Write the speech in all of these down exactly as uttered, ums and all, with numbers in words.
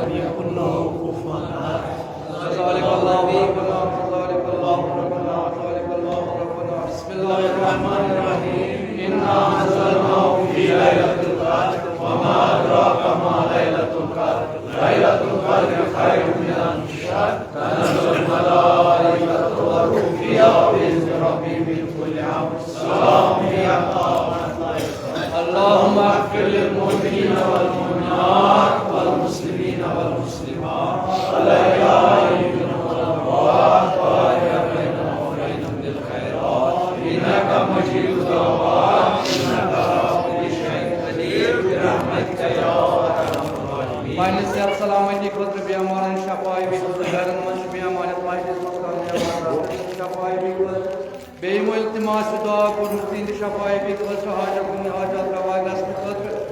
لم يكن له كفوا أحد. تبارك الله ربنا، تبارك الله ربنا، تبارك الله ربنا. بسم الله الرحمن الرحيم. إنا أنزلناه في ليلة القدر. وما أدراك ما ليلة القدر. ليلة القدر خير من ألف شهر. تنزل الملائكة والروح فيها بإذن ربهم من كل أمر. سلام هي حتى مطلع الفجر. اللهم اغفر للمؤمنين والمؤمنات والمسلمين والمسلمات الأحياء منهم والأموات وألحقنا بهم بالخيرات إنك مجيب الدعوات إنك على كل شيء قدير برحمتك يا أرحم الراحمين. پننہِ صحت سلامتی خٲطرٕ، بیمارن شفا یابی خٲطرٕ، گرن منٛز چھِ بیمار، یتھ مجلس منٛز کانٛہہ بیمار آسہِ، شفا یابی خٲطرٕ، بیٚیہِ یِمو التماس چھُ دعا کوٚرمُت، تِہنٛدِ شفا یابی خٲطرٕ، حاجت، تِہنٛدِ حاجات روا گژھنہٕ خٲطرٕ،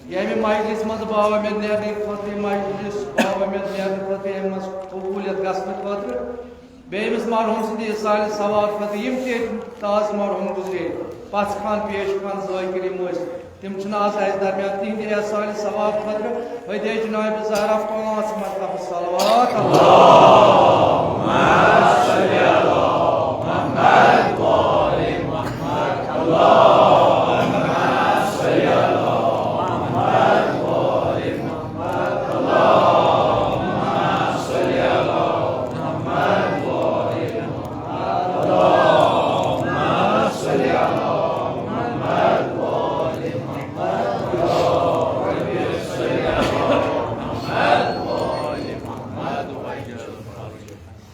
ییٚمہِ مجلس منٛز باوَمیٚد نیرنہٕ خٲطرٕ، یہِ مجلس باوَمیٚد نیرنہٕ خٲطرٕ، ییٚمہِ منٛز قبولیت گژھنہٕ خٲطرٕ، بیٚیہِ أمِس مرحوم سٕنٛدِ ایصالِ ثواب خٲطرٕ، یِم تہِ ییٚتہِ تازٕ مرحوم گُزرے، پژھ خان، پیش خان، ذاکر، یِم ٲسۍ، تِم چھِنہٕ آز اَسہِ درمیان، تِہنٛدِ ایصالِ ثواب خٲطرٕ ہدے جناب زہرا پانٛژھ مرتبہٕ صلوات۔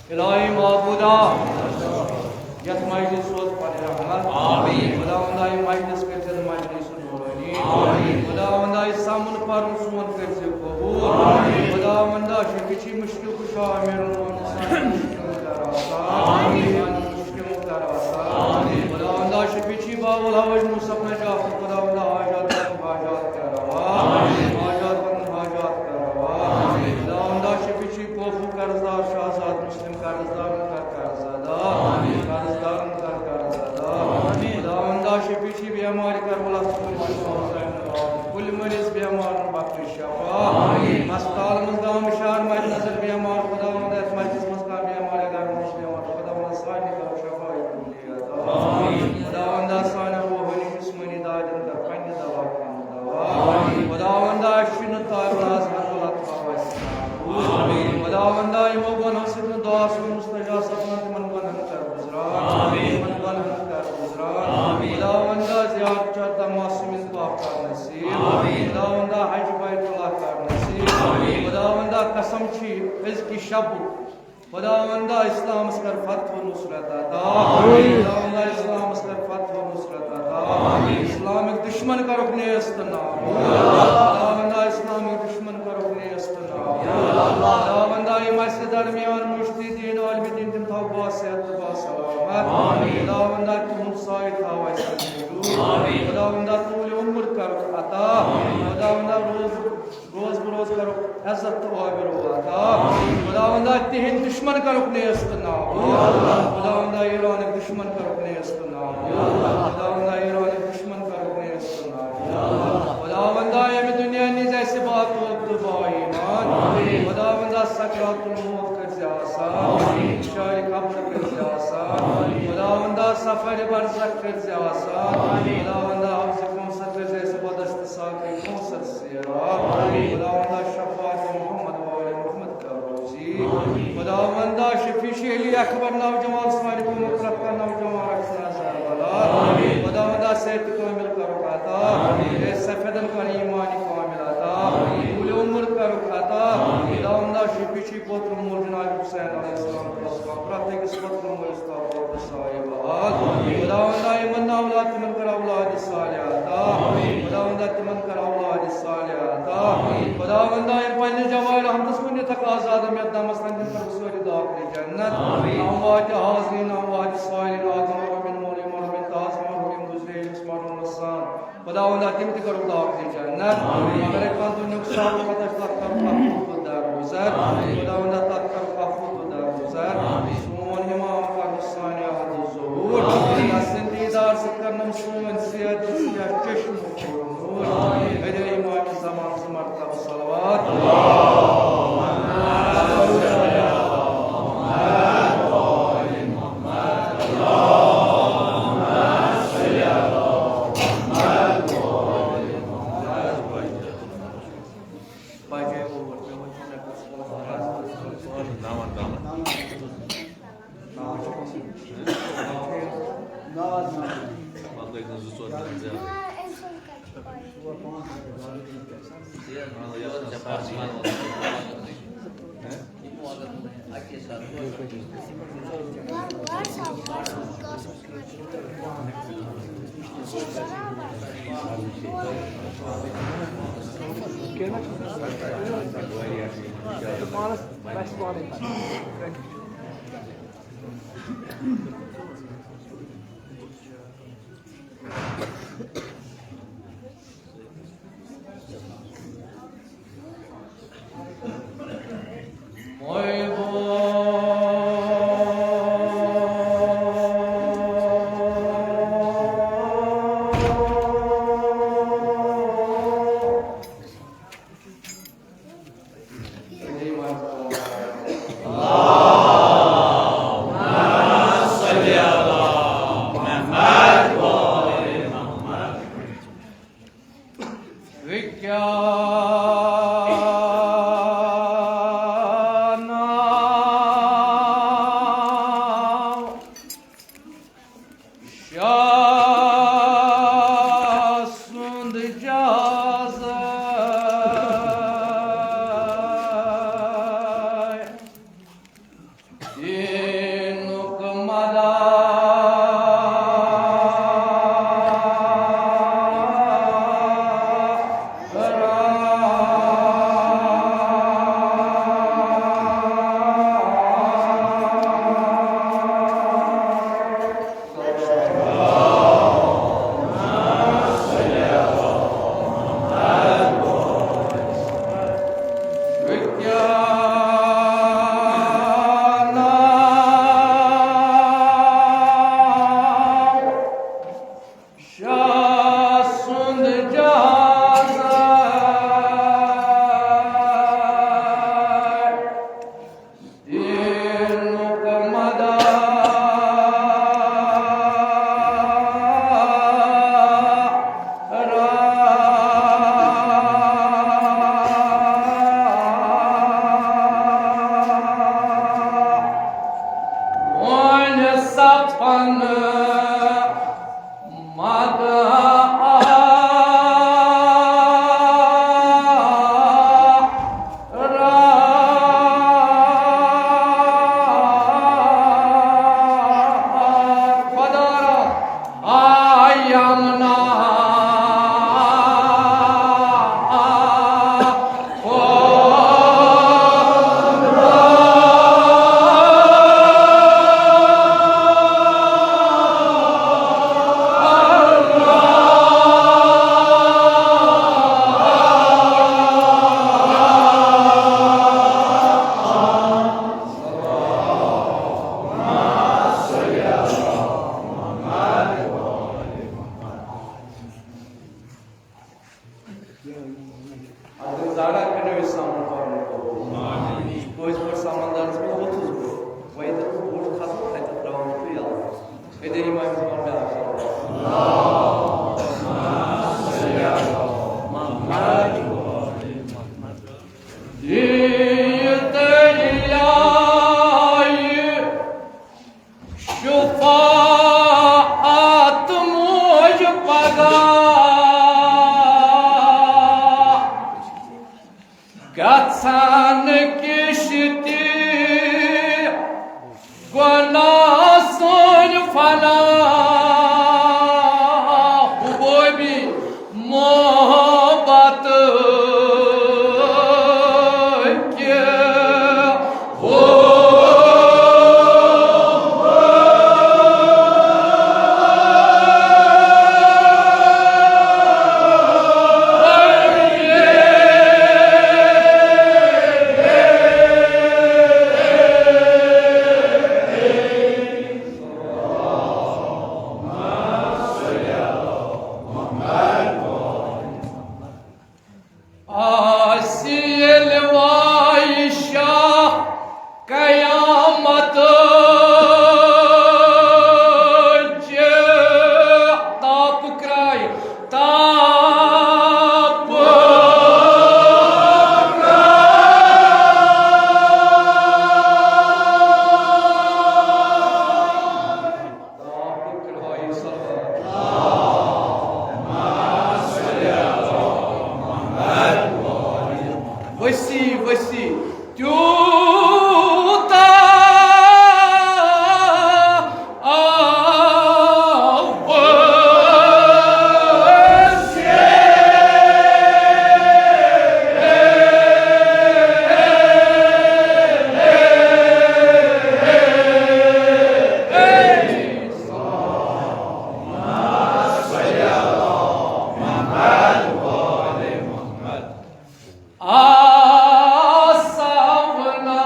الہی معبودا، یتھ مجلس سوز پننہِ رحمت۔ آمین۔ خداوندا، یہِ مجلس کٔرۍ زِ مجلس نورانی۔ آمین۔ خداوندا، یہِ سمُن پرُن سون کٔرۍ زِ قبول۔ آمین۔ خداوندا، شفیع چھی مشکل کشا میرن سانہِ مشکل کر آسان۔ آمین۔ سانہِ مشکل کر آسان۔ آمین۔ خداوندا، شفیع چھی باب الحوائج موسیٰ ابن جعفر، خداوندا، حاجات پنٕنۍ حاجات کر روا۔ آمین۔ حاجات پنٕنۍ حاجات کر روا۔ آمین۔ خداوندا، شفیع چھی کوفُک قرضدار شہزاد مسلم قرضدارن کر قرض ادا۔ آمین۔ قرضدارن کر قرض ادا۔ آمین۔ خداوندا، شفیع چھی بیمارِ کربلا، کل مریض بیمارن بخش شفا۔ آمین۔ ہسپتال منٛز گام شہر مد نظر بیمار، خداوندا، یتھ مجلس منٛز کانٛہہ بیمار یا گرن منٛز بیمار، خداوندا، سارنٕے کر شفا عاجلہ عطا۔ آمین۔ خداوندا، سانٮ۪ن روحٲنی جسمٲنی دادٮ۪ن کر پننہِ دوا خانہٕ دوا۔ آمین۔ خداوندا، اَسہِ چھُنہٕ تابلاز ہر وقت آواز۔ آمین۔ خداوندا، یِمو گۄنہو سۭتۍ نہٕ دعا سوٗز مستجاب سپدان، تِمن گۄنہن کر گُزران۔ آمین۔ تِمن گۄنہن کر گُزران۔ آمین۔ خداوندا، زیارت چرتا معصومین پاک کر نصیب۔ آمین۔ خداوندا، حج بیت اللہ کر نصیب۔ آمین۔ خداوندا، قسم چھی أزکہِ شبُک۔ خداوندا، اسلامس کر فتح و نصرت عطا۔ آمین۔ خداوندا، اسلامس کر فتح و نصرت عطا۔ آمین۔ اسلامک دشمن کرُکھ نیست نابود۔ خداوندا، اسلامک دشمن کرُکھ نیست نابود۔ خداوندا، یِم اسہِ درمیان مجتہدین عالم دین، تِم تھاو با صحت تہٕ با سلامت۔ آمین۔ خداوندا، تِہُنٛد سایہِ تھاو اسہِ موجود۔ آمین۔ خداوندا، طول عمر کرُکھ عطا۔ آمین۔ خداوندا، روز روز بروز کرُکھ عزت تہٕ آبرو عطا۔ خداوندا، تِہنٛدۍ دشمن کرُکھ نیست نابود۔ خداوندا، ایرانٕکۍ دشمن کرُکھ نیست نابود۔ خداوندا، ایرانٕکۍ دشمن کرُکھ نیست نابود۔ خداوندا، ییٚمہِ دُنیا نِش اسہِ با توبہٕ تہٕ با ایمان۔ خداوندا، سکرات الموت کٔرۍ زِ آسان۔ شارِ قبر کٔرۍ زِ آسان۔ خداوندا، سفرِ برزخ کٔرۍ زِ آسان۔ خداوندا، حوضِ کوثر کٔرۍ زِ اسہِ بدست ساقی کوثر سیراب۔ خداوندا، شفاعت محمد و آل محمد کر روزی۔ خداوندا، شفیع علی اکبر نوجوان سانہِ قومُک پرٛٮ۪تھ کانٛہہ نوجوان رکھنا زہر بلا۔ خداوندا، صحت کامل کرُکھ عطا۔ اے سفیدن کر ایمان کامل عطا۔ طول عمر کرُکھ عطا۔ خداوندا، شفیع چھی پوتر مول جناب حسین علیہ السلام، پرٛٮ۪تھ أکِس پوتر مٲلِس تھاو پوتر سایہِ بحال۔ خداوندا، یِمن نہٕ اولاد، تِمن کر اولاد صالح عطا۔ خداوندا، تِمن کر اولاد صالح عطا۔ خداوندا، یِم پننہِ جوارِ رحمتس کُن نِتھ آزاد، یِم یتھ دمس تام، تِم کر سٲری داخل جنت۔ اموات حاضرین، اموات سائلین، آدم مرحومین، مولوی مرحومین، تاج مرحومین، گزرے یُس مرحوم آسان۔ خداوندا، تِم تہِ کرُکھ داخل جنت۔ آمین۔ مگر اے پنُن دُنیاہُک سب پتہ چھُ، تتھ کرُکھ عفو تہٕ درگُزر۔ آمین۔ خداوندا، تتھ کرُکھ عفو تہٕ درگُزر۔ آمین۔ سون امام کرُن سانہِ عہد الظہور۔ آمین۔ تس سٕنٛدِ دیدار سۭتۍ کرنم سون صحت، جسم یا چشم پوٗرٕ نور۔ آمین۔ ہدے امام زمان زٕ مرتبہ صلوات۔ ناو وَن، ناو وَن۔ ناو حظ ناو۔ پَتہٕ لٔگۍ نہٕ زٕ ژور دۄہ زیادٕ۔ شاہ سُنٛد جہازَے دیٖنُک مدار۔ شاہ سُنٛد جہازَے دیٖنُک مدار۔ وۄنۍ سپن مدار۔ حضرت زہرا کٔرِو أسۍ سمن پنُن قبول۔ آمین۔ پٔزۍ پٲٹھۍ سمندرس منٛز ووٚتھُس بہٕ۔ وۄنۍ ییٚتٮ۪تھ بہٕ بوٚٹھ کھسہٕ، تتٮ۪تھ ترٛاوو نہٕ تُہۍ یلہٕ۔ أتے یِم أمِس پنُن بیٛاکھ سوال۔ دِیِو تُہۍ الٰہی شفاعت موج پگاہ گژھن کشتی گناہ سٲنۍ فنا۔ حبوبی محبت کہِ آسہِ ییٚلہِ وایہِ شاہ قیامت چہِ تاپہٕ کرٛایہِ، تاپہٕ تیوٗتاہ آو آساونا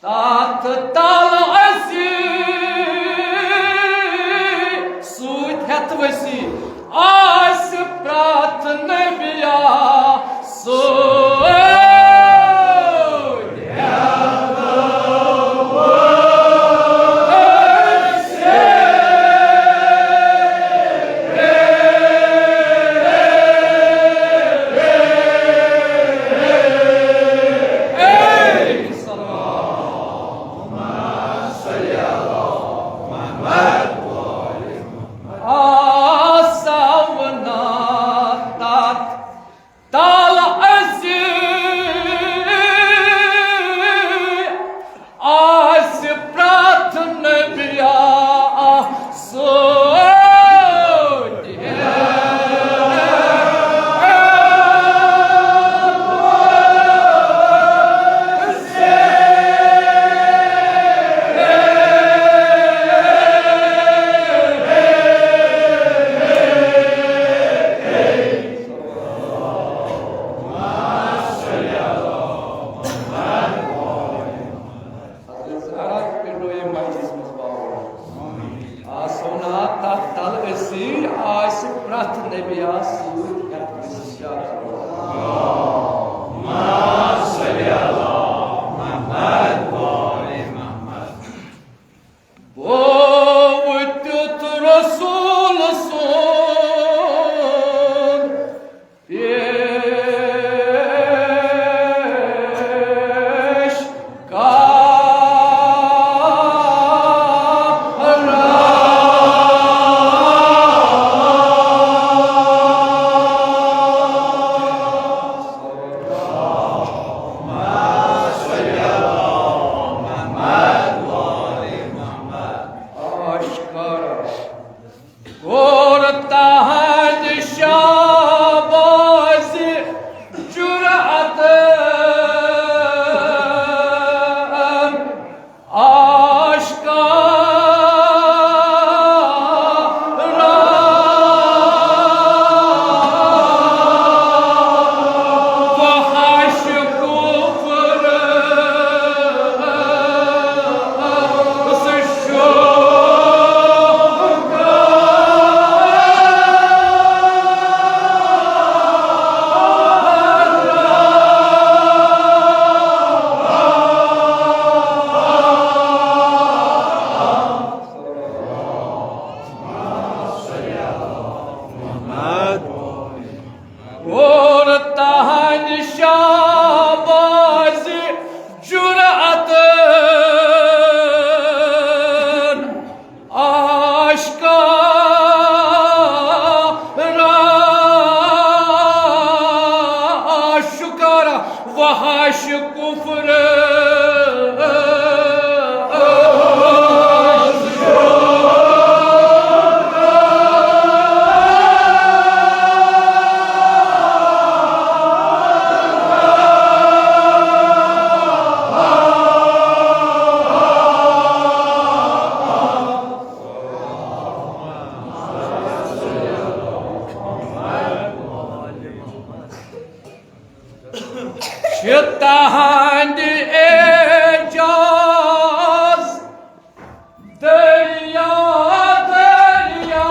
تتھ تل اسی سوت ہیت وسی آس پرات نبیا سوت۔ آساونا تتھ تل اسی آس پرات نبیا سوت۔ حضرت زہرا پٮ۪ٹھ یہِ مجلس منٛز باوُن۔ آسو نا تتھ تل أسۍ آسہِ پرٛٮ۪تھ نبی آسہِ سۭتۍ ہٮ۪تھ أسۍ شاہ۔ بوو تیُتھ رسول سُنٛد پیش آشکارا کوٚر تہنٛدِ شابازِ جُرأت آشکارا۔ فحش کفر اور تہنٛدِ شابازِ جُرأتن آشکارا آشکارا وحش کفر۔ چھِ تہنٛدِ اعجاز دریا دریا،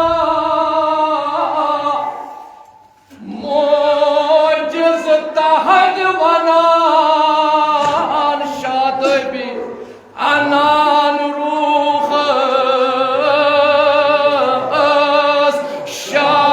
معجز تہنٛدِ ونان شادٲبی۔ انان روحس شاد۔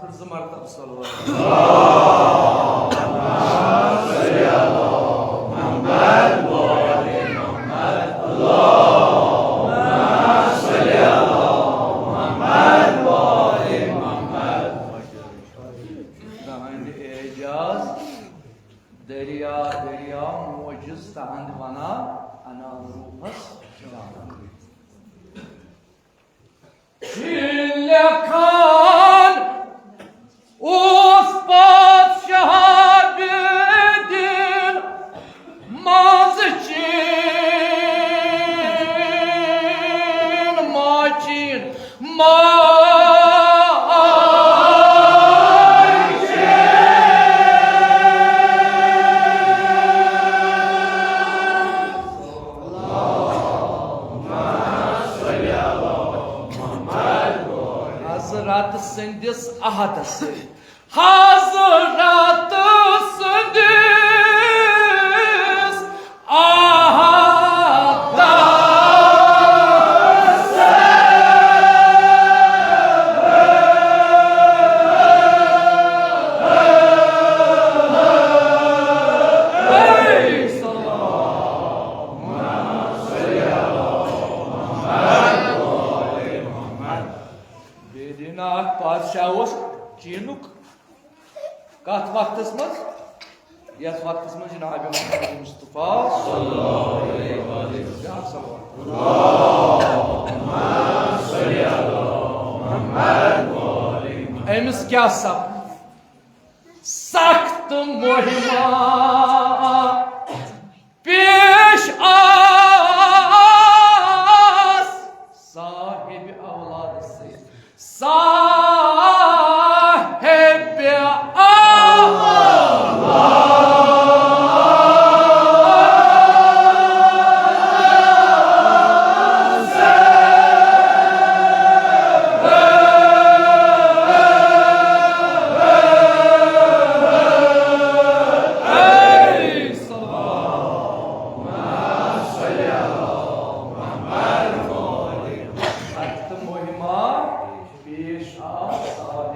زٕ مرتبہ صلوات۔ تہنٛدِ اعجاز دریا دریا معجز تہنٛد ونا انان روحس جان۔ لیکھان اوس پادشاہ بے دِل منٛز چین ماچین ماچین۔ حضرت سٕنٛدِس عہدس سۭتۍ۔ حضرت سٕنٛدِس عہدس سۭتۍ۔ بے دینہ اکھ پادشاہ اوس چینُک۔ کتھ وقتس منٛز؟ یتھ وقتس منٛز جناب محمد مصطفیٰ صلی اللہ علیہ وسلم۔ أمِس کیٛاہ سپُد؟ سخت مہمہ پیش آس صاحب اولاد سے۔ صاحب اولاد۔ سخت مہمہ پیش آ صاحب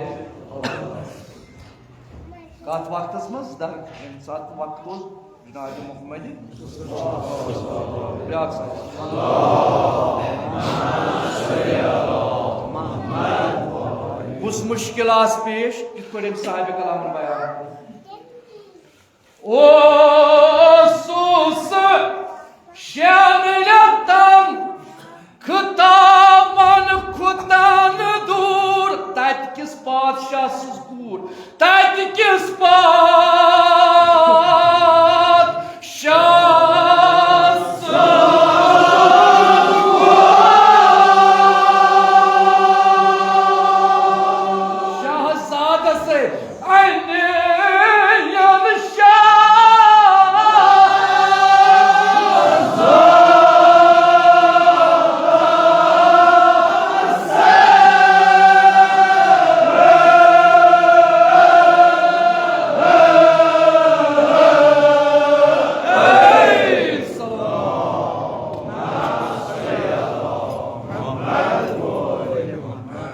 اولاد۔ کتھ وقتس منٛز؟ در ییٚمہِ ساتہٕ وقت اوس جناب محمد۔ بیٛاکھ سوال۔ کُس مُشکِل آس پیش؟ کِتھ پٲٹھۍ أمۍ صاحبِ کلامن بیان کوٚر؟ اوسُس شٮ۪ن رٮ۪تن خطاون کھُتن دوٗر، تتہِ کِس پادشاہ سٕنٛز کوٗر، تتہِ کِس پادشاہ سٕنٛز کوٗر۔ شہزادس سۭتۍ۔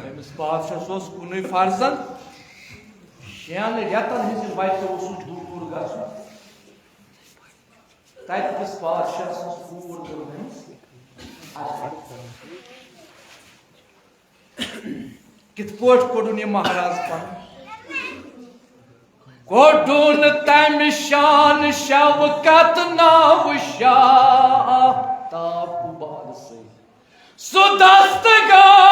أمِس پادشاہس اوس کُنُے فرزند۔ شٮ۪ن رٮ۪تن ہٕنٛزِ وتہِ اوسُس دوٗر گژھُن۔ تتہِ کِس پادشاہ سٕنٛز کوٗر کٔر أمِس عرض۔ کِتھ پٲٹھۍ کوٚڑُن یہِ مہراز پنُن؟ کوٚڑُن تمہِ شان شوکت ناو شاہ تاپہٕ باد سۭتۍ۔ سُہ دستگاہ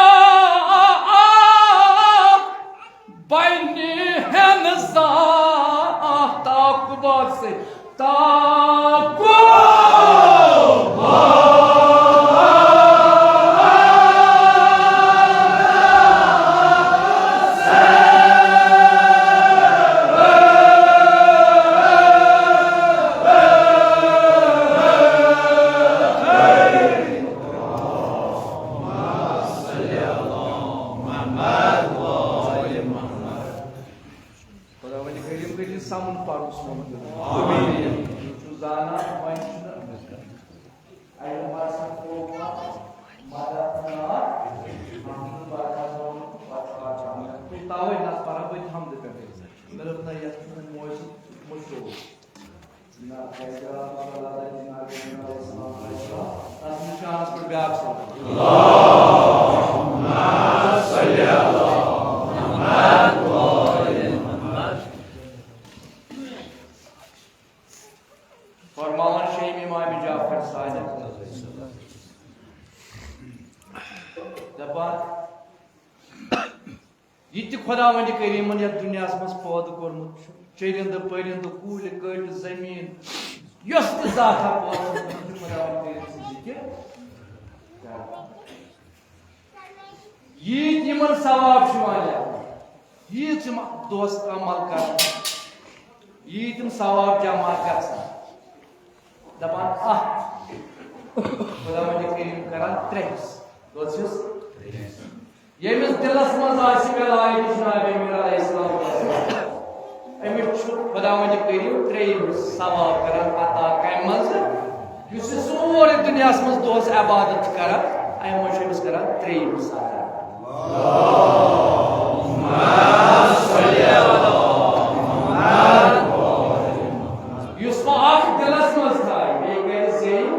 بنہِ ہے نہٕ زانٛہہ تاکوبات سے تاکوبات۔ خداوند کریم گٔژھِن سمُن پرُن سون۔ آمین۔ تُہۍ چھِو زانان، وۄنۍ چھُنہٕ علم آسان کوفہ، مدد نار، محمد برکت۔ تُہۍ تَوَے نہ پران۔ بیٛاکھ سُہ۔ فرماوان چھِ امام جعفر صادق دپان، یہِ تہِ خۄداوندِ کریٖمن یتھ دُنیاہس منٛز پٲدٕ کوٚرمُت چھُ، چٔرِندٕ پٔرِندٕ، کُلۍ کٔٹۍ، زٔمیٖن، یۄس تہِ ذاتھا پٲدٕ چھِ، خۄداوندِ کریٖم سٕنٛز یہِ تہِ۔ ییٖتۍ یِمن ثواب چھُ یِوان لٮ۪کھنہٕ، ییٖژ یِم دۄہس عمل کران، ییٖتۍ یِم ثواب جمع گژھان، دپان اکھ، خۄداوندِ کریٖم کران ترٛےٚ حصہٕ۔ کٔژ حصہٕ؟ ییٚمِس دِلس منٛز آسہِ ولایت جناب امیر علیہ السلام، أمِس چھُ خۄداوندِ کریٖم ترٛیٚیِم حصہٕ ثواب کران عطا۔ کمہِ منٛز؟ یُس یہِ سورُے دُنیاہس منٛز دۄہس عبادت چھُ کران، امہِ منٛز چھُ أمِس کران ترٛیٚیِم حصہٕ عطا۔ یُس وۄنۍ اکھ دِلس منٛز تھایہِ، بیٚیہِ کرِ زیٚیہِ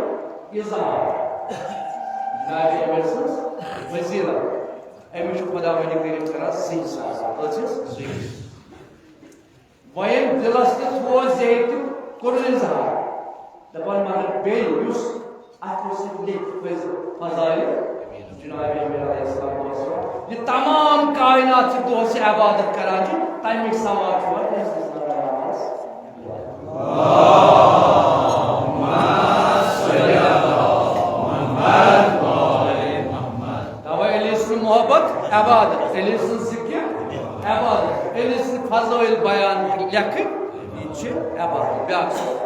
اظہار۔ جناب امیر سٕنٛز وزیرا، أمِس چھُ خۄداوندِ کریٖم کران زٕے ساس، کٔژ حصہٕ؟ زٕے۔ وۄنۍ ییٚمۍ دِلس تہِ تھوو زیٚیہِ تہِ کوٚرُن اظہار۔ دپان مگر بیٚیہِ یُس اتھ اوس یہِ لیکھِتھ پٔزِ فضائل جناب امیر علیہ السلام اوس، یہِ تمام کائنات چھِ دۄہس یہِ عبادت کران چھِ، تمیُک ثواب چھُ وۄنۍ أمِس نفرس۔ توے علی سٕنٛز محبت عبادت، علی سٕنٛز ذکر عبادت، علی سٕنٛز فضائل بیان لیکھٕنۍ، یہِ چھِ عبادت۔ بیٛاکھ سوال۔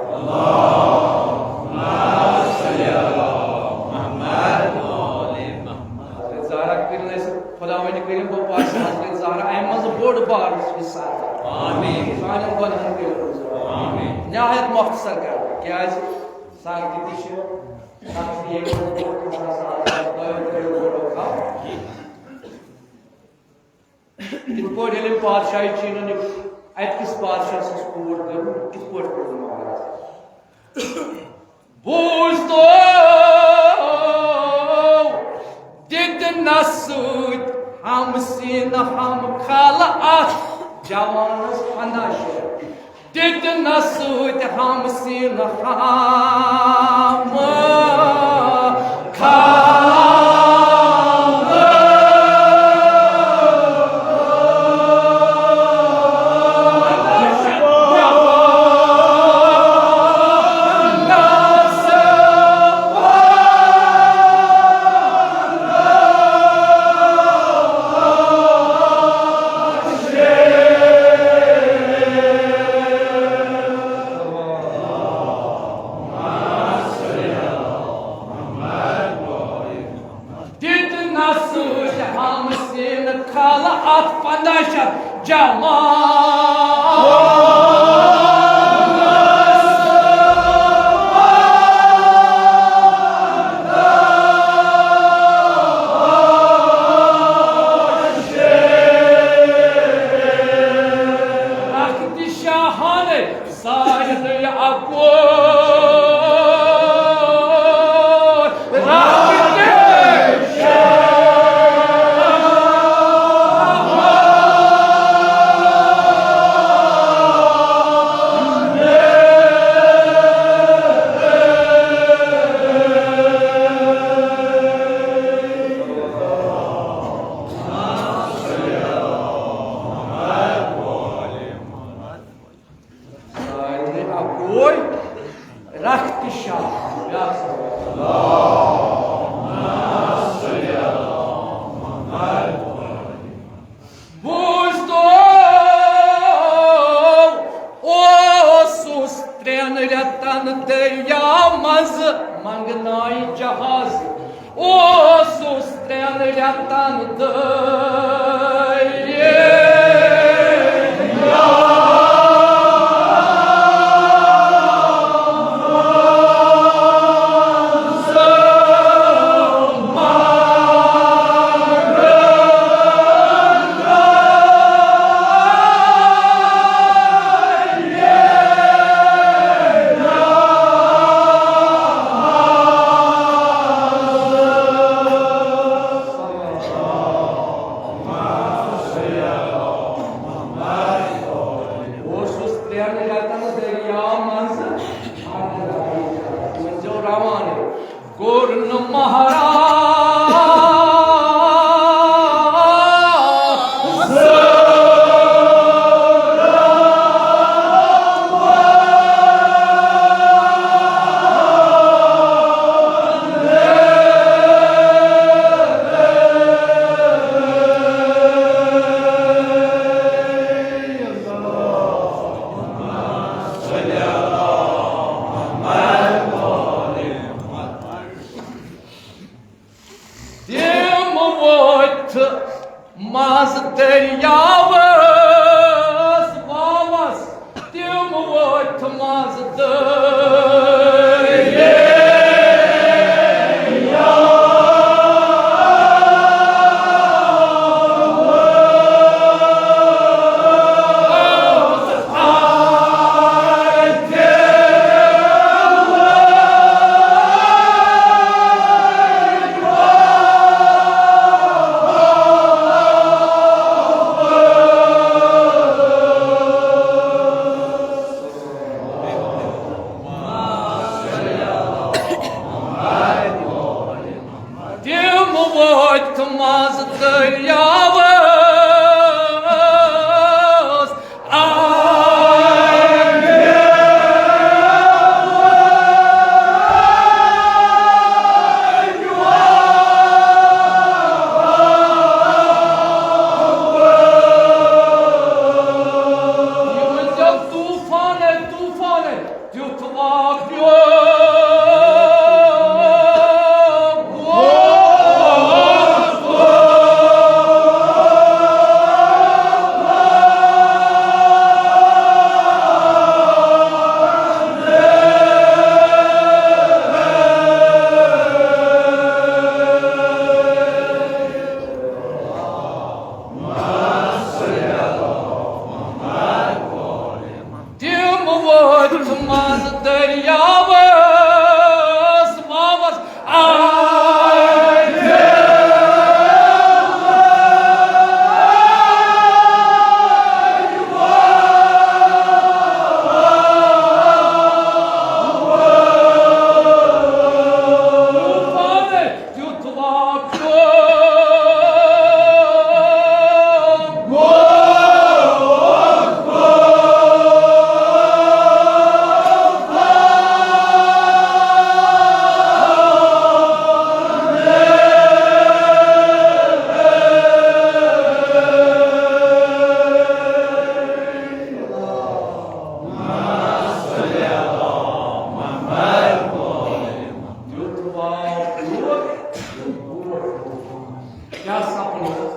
حضرت زہرا کٔرِن اَسہِ خۄداوندِ کریٖم بہٕ پاسہٕ حضرت زہرا اَمہِ منٛز بوٚڑ بار حصہٕ۔ آمین۔ سانٮ۪ن گۄنہن کٔرِن۔ آمین۔ نہایت مۄختصر کرٕ، کیٛازِ سردی تہِ چھِ، تَتھ چھِ ییٚمہِ منٛز بوٚڑ کھسان سہل، دۄیو ترٛیٚیو گٲنٛٹو کم۔ یِتھ پٲٹھۍ ییٚلہِ أمۍ پادشاہی چیٖنَن یہِ اَتہِ کِس پادشاہ سٕنٛز کوٗر کٔر، کِتھ پٲٹھۍ کوٚر أمۍ مہراز؟ بوٗزتو دِتنَس سۭتۍ ہم سیٖنہٕ ہم کھالہٕ اَتھ جوانَس پنٛداہ شیٚتھ۔ دِتنَس سۭتۍ ہم سیٖنہٕ ہم کھالہٕ۔ دِتنَس سۭتۍ ہم سیٖنہٕ کھالہٕ اَتھ پنٛداہ شیٚتھ جوان۔ رکھ تہِ شاہانہٕ سارنٕے اکوے۔ رکھ تہِ سارنٕے اکوے رکھ تہِ شاہ۔ بیٛاکھ سوال۔ بوٗزتو، اوسُس ترٛٮ۪ن رٮ۪تن دٔریاو منٛز منٛگنایہِ جہاز۔ اوسُس ترٛٮ۪ن رٮ۪تن دٲرِتھ۔ منٛز دٔریاوَس واوَس، تِم وٲتۍ منٛز دٔریاو۔ تِم وٲتۍ منٛز دٔریاوَس۔ طوفانے، طوفانے، تیُتھ واقعہٕ۔ تِم وٲتۍ منٛز دٔریاوَس واوَس۔ طوفانے، تیُتھ واقعہٕ۔ کیٛاہ سپنہٕ؟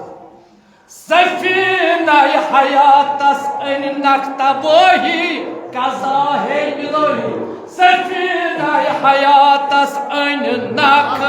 سفینہ حیاتس أنۍ نکھ تبٲہی، قضا ہے الہی۔ سفینہ حیاتس أنۍ نکھ۔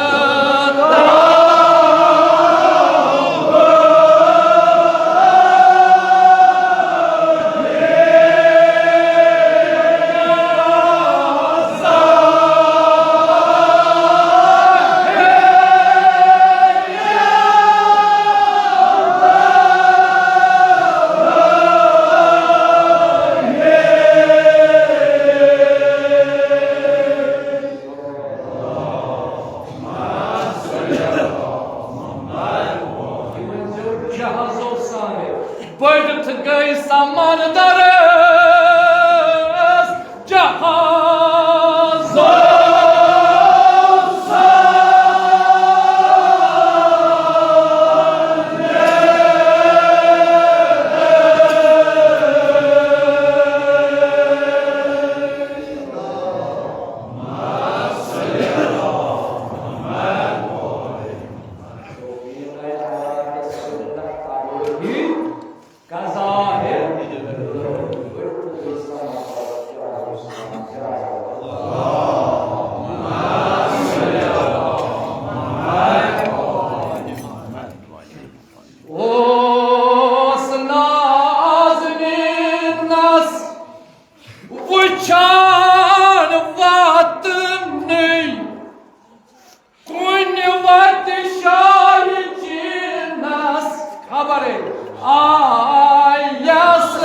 جہازو سان بٔڑِتھ گٔے سمندرس جہاز۔ اوس نازنینس وٕچھان واتنٕے کُنہِ وتہِ شاہہِ چیٖنس خبرے آیس۔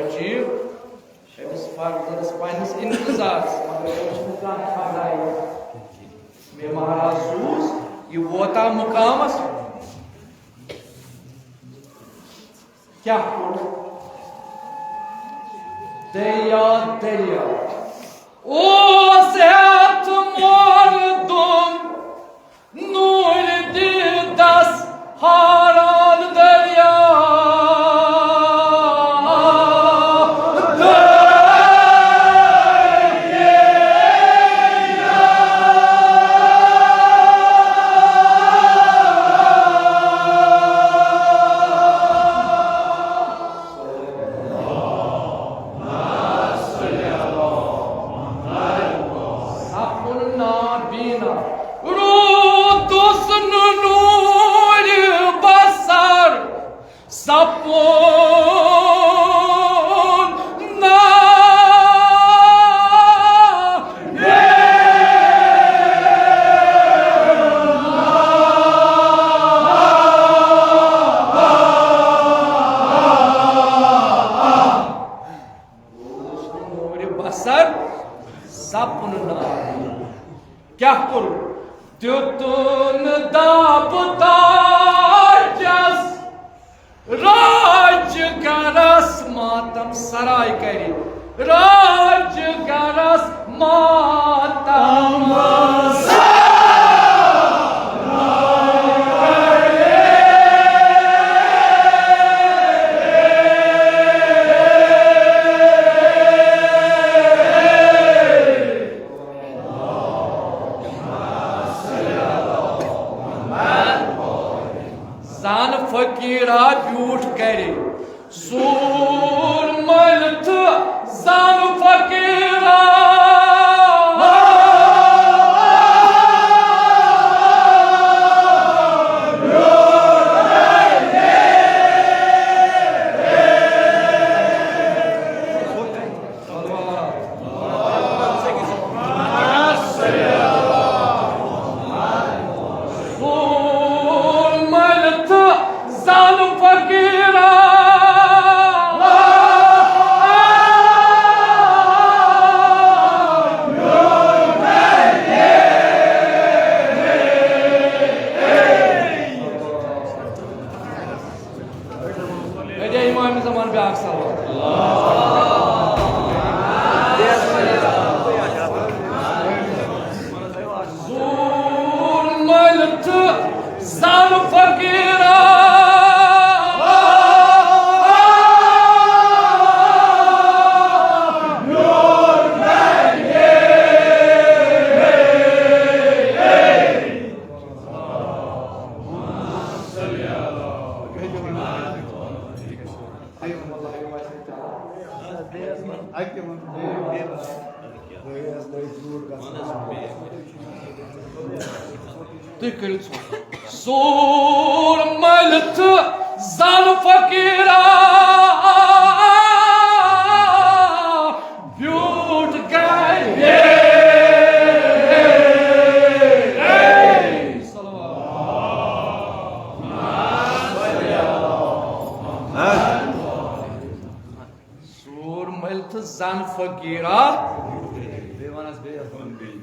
عجیب، أمِس فرزندس پننِس انتظارس، مگر أمِس چھُنہٕ کانٛہہ خبرا یِوان۔ مےٚ مہراز سوٗز، یہِ ووتا مُقامس۔ کیٛاہ کوٚر؟ دریا، دریا اوس ہیٚتھ مردم نور دیدس حیران دریا۔ سپُن نابینا، روٗدُس نہٕ نوٗرِ بصر، سپُن نا نوٗرِ بصر، سپُن نابینا۔ کیٛاہ کوٚرُن؟ دیُتُن دب تاجس، راج گرس ماتم سرای کرِ، راج گرس ماتم۔ زن فقیرا بیوٗٹھ گرِ، سوٗر مٔلۍ تہٕ زن فقیرا۔ سوٗر مٔلۍ تہٕ زن فقیرا۔ أتی آیہِ امام زمان بیٛاکھ صلوات۔ زوٗر مٔلۍ تہٕ زن فقیرا۔ تُہۍ کٔرِو ژھۄپہٕ۔ سوٗر مٔلۍ تہٕ زن فقیرا۔ بیوٗٹھ گرِ۔ سوٗر مٔلۍ تہٕ زن فقیرا۔ بیٚیہِ وَن حظ، بیٚیہِ حظ وَن بیٚیہِ۔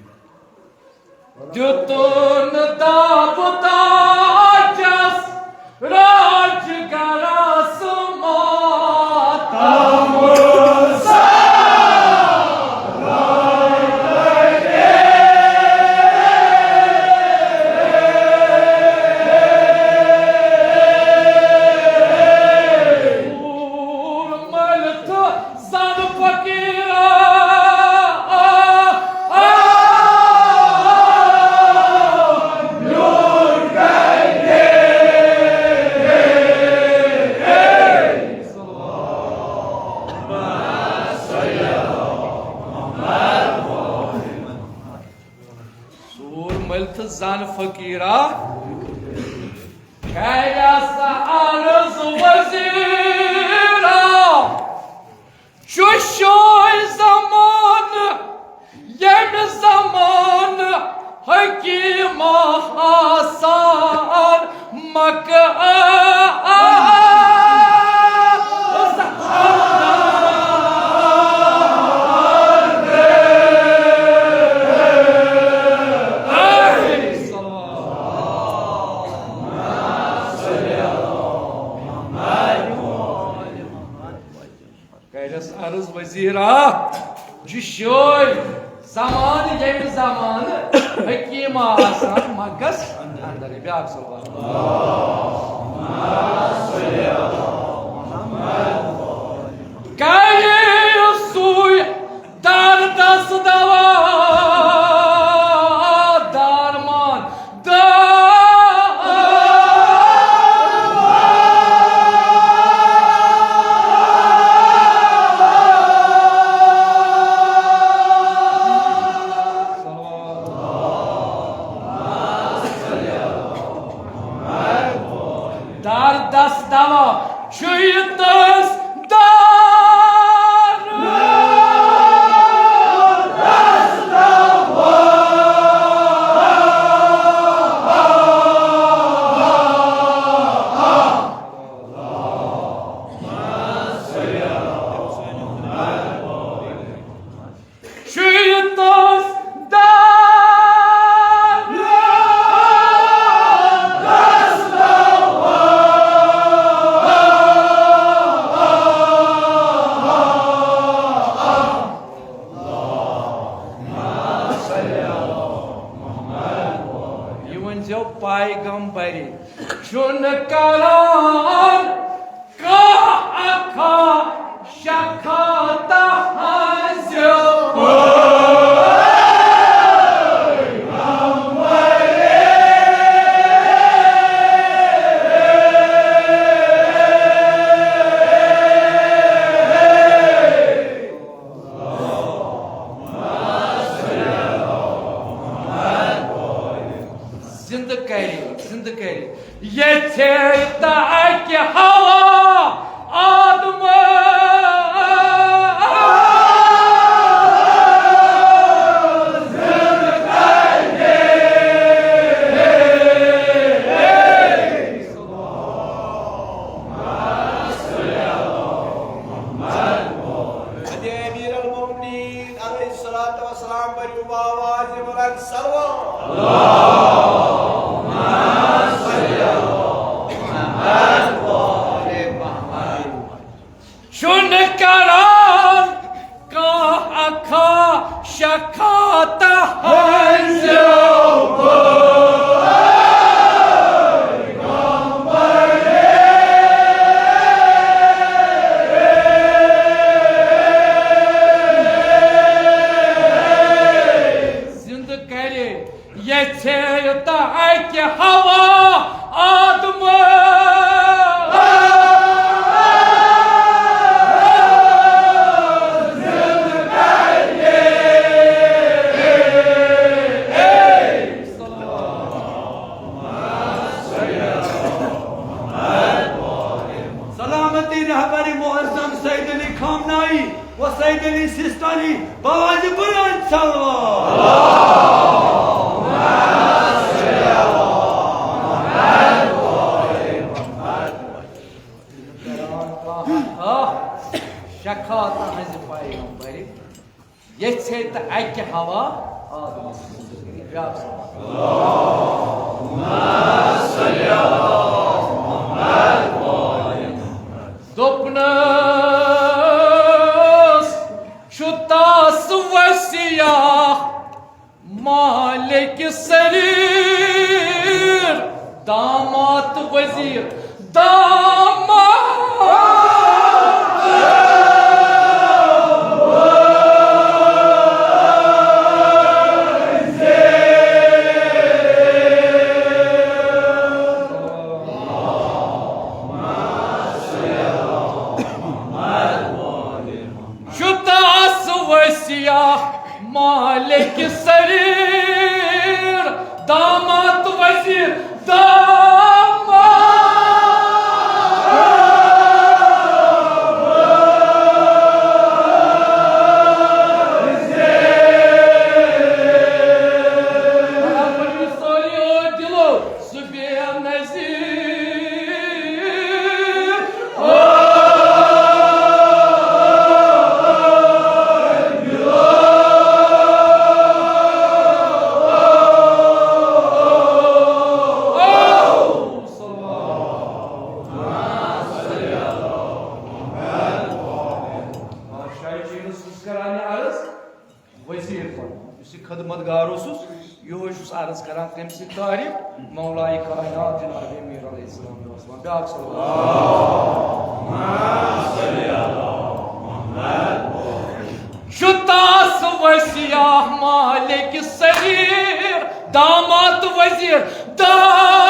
دیُتُن دب تاجس، راج گرس ماتم۔ سوٗر مٔلۍ تہٕ زن فقیرا۔ سوٗر مٔلۍ تہٕ زن فقیرا۔ خیرس عرض وزیرا۔ چُشوے زمانہٕ، ییٚمہِ زمانہٕ حکیٖم آسان مکہ۔ کَرٮ۪س عرض وزیرا، جی شوے۔ زمانہٕ ییٚمہِ زمانہٕ حکیٖم آسان مگس اندر۔ بیٛاکھ صلوات۔ کرِ سُے دردس دوا، درمان دوا۔ دردس دوا چھُ یہِ تٔمِس دردس دوا۔ چھُ یہِ تٔمِس دردس دوا۔ یہِ ؤنۍزیو پیغمبرِ چھُنہٕ کران کانٛہہ اکھا شکھا تہنٛزِ۔ زندٕ کرِ، زندٕ کرِ۔ یژھے تہٕ اکہِ ہوا آدمہٕ۔ ادے امیر المومنین علیہ الصلوۃ والسلام، بٔرِو باواز بلند صلوات۔ چھُنہٕ کران کانٛہہ اکھا شکھا تہنٛزِ۔ زندٕ کرِ یژھے تہٕ اکہِ ہوا آدمہٕ۔ سلامتی رہبر معظم سید علی خامنائی و سید علی سیستانی، بواز بلند صلوات۔ شکھا تہنٛزِ پیغمبرِ، یژھے تہٕ اکہِ ہوا آدمہٕ۔ بیٛاکھ صلوات۔ دوٚپنَس چھُ تس وسیع مالک سریر، دامات وزیر، دامات۔ چھُ تس وسیع مالک سریر، دامات وزیر، دامات۔ سٲری دِلو سُہ بے نظیر۔ بادشاہ جی یُس کران عرض۔ وزیر پنُن، یُس یہِ خدمت گار اوسُس، یِہوٚے چھُس عرض کران تٔمۍ سٕنٛدِ تعریٖف، مولائے کائنات جناب امیر علیہ السلام۔ بیٛاکھ صلوات۔ چھُ تاس وسیع مالک سریر، دامات وزیر دامات۔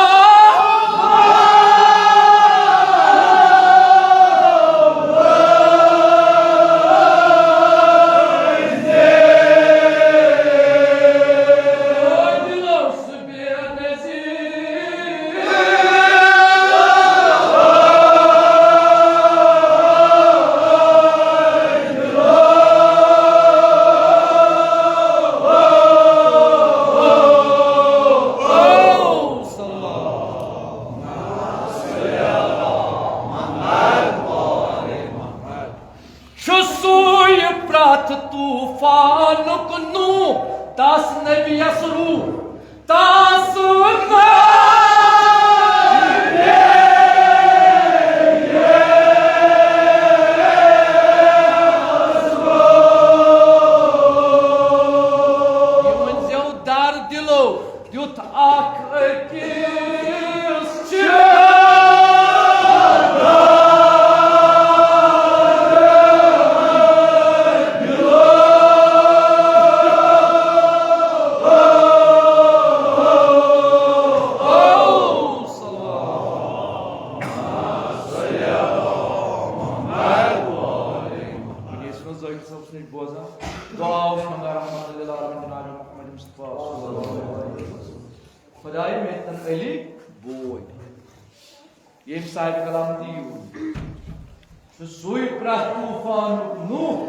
چھُ سُے پرٛٮ۪تھ طوٗفانُک نوٗح، تس نبیَس روٗح، تس نبیَس روٗح۔ یہِ ؤنۍزیو دار دِلو، تیُتھ اکھ أکِس چھِ۔ وٕنہِ ٲسۍ نہٕ ذٲکِر صٲبَس نِش بوزان، دُعا اوس منٛگان رحمتُ للعالمین جناب محمد مصطفیٰ صلی اللہ علیہ وسلم۔ خداے مےٚ تن علی بوے۔ ییٚمۍ صاحب کلام تہِ یوٗر چھُ سُے پرٛٮ۪تھ طوٗفانُک نوٗح،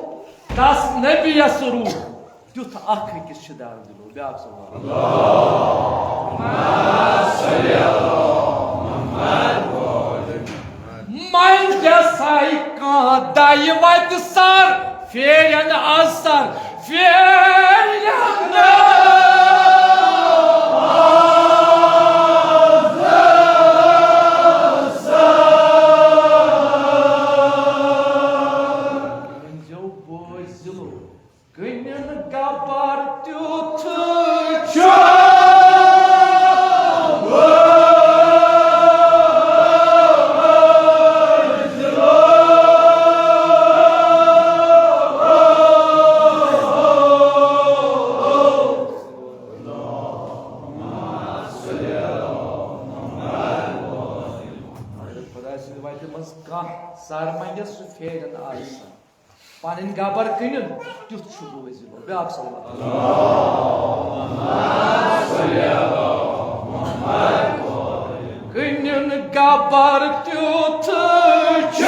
تس نبیَس روٗح، تیُتھ اکھ أکِس چھِ دار دِلو۔ بیٛاکھ صلوات۔ منٛدِ ساے کانٛہہ دَیہِ وَتہِ سَر، پھیرن از سر، پھیرن از سر۔ ؤنۍزیو بٲے ضلعو، کٕنِن گبر تیُتھ چھُ۔ خۄداے سٕنٛدِ وَتہِ منٛز کانٛہہ سر منٛگہِ، سُہ پھیرن آز سر۔ پنٕنۍ گبر کٕنِن، تیُتھ چھُ بوزِ۔ بیٛاکھ صلوات۔ کٕنِن گبر تیُتھ چھُ۔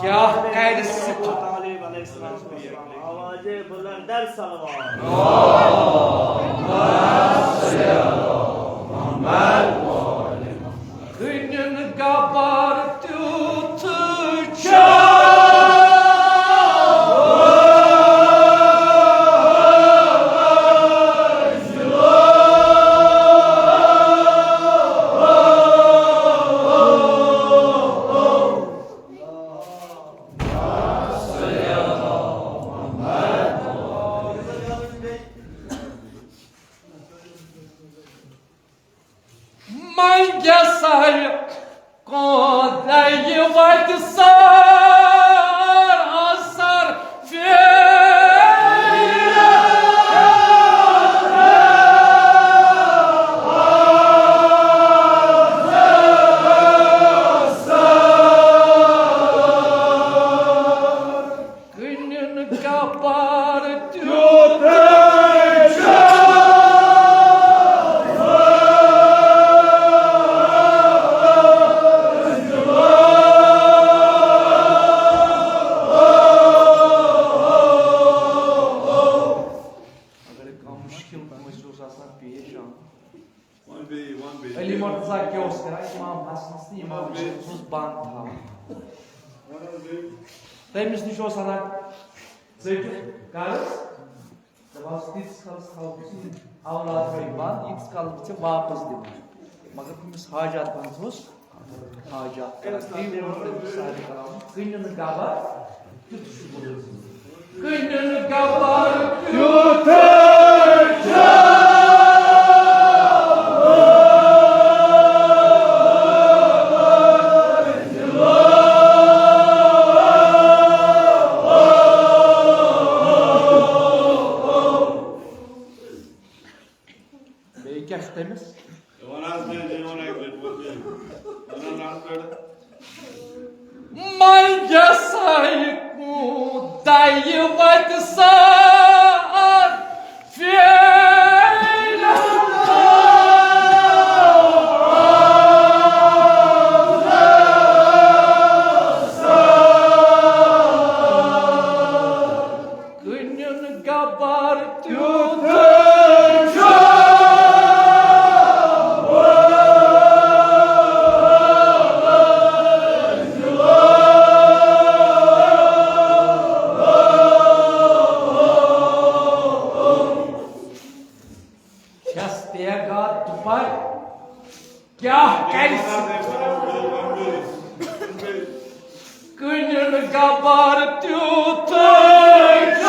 کیٛاہ کرِ صفت؟ آواز بلند در صلوات۔ کٕنِن گبر تیُتھ چھُ۔ تٔمِس نِش اوس اَنان ژٔٹِتھ قرض، دَپان اوس، "تیٖتِس کالَس تھاوَتھ ژٕ یہِ اولاد تھٲوِتھ بنٛد، ییٖتِس کالَس بہٕ ژےٚ واپَس دِمہٕ۔" مگر تٔمِس حاجات بنٛد اوس حاجات کران۔ تی ووٚن تٔمِس سارے کران، کٕنِن گبر کیُتھ چھُ بوزُن۔ کٕنِن گبر کیُتھ چھُ۔ بیٚیہِ کیٛاہ چھُ تٔمِس؟ ژٕ وَن حظ مےٚ، ژٕ وَن اَکہِ لَٹہِ، وَن مےٚ۔ وَن حظ لَڑٕ۔ منجسائی کو دائی وت سار فیل کٕنُن گبر تیُتھ چھُ۔ چھَس تیگا دُپر کیٛاہ کرِ؟ کٕنُن گبر تیُتھ چھُ۔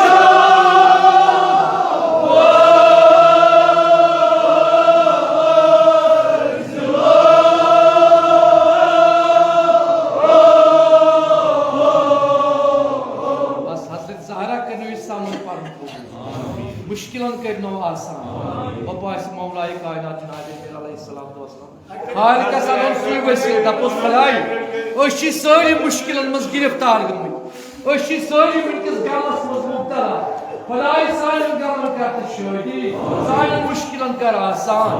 بس حضرت زہرا کٔرِو یہِ سمجھ پنُن۔ مُشکِلن کٔرنو آسان۔ وۄنۍ آسہِ مولایہِ کائنات جناب امیر علیہ الصلوۃ والسلام۔ خالقس انُن سُے وسیلہٕ، دپوس، خداے، أسۍ چھِ سٲری مُشکِلن منٛز گرفتار گٔمٕتۍ۔ أسۍ چھِ سٲری وٕنکیٚس غمس منٛز مبتلا۔ خداے، سانٮ۪ن غمن کر تہٕ شٲدی، سانٮ۪ن مُشکِلن کر آسان،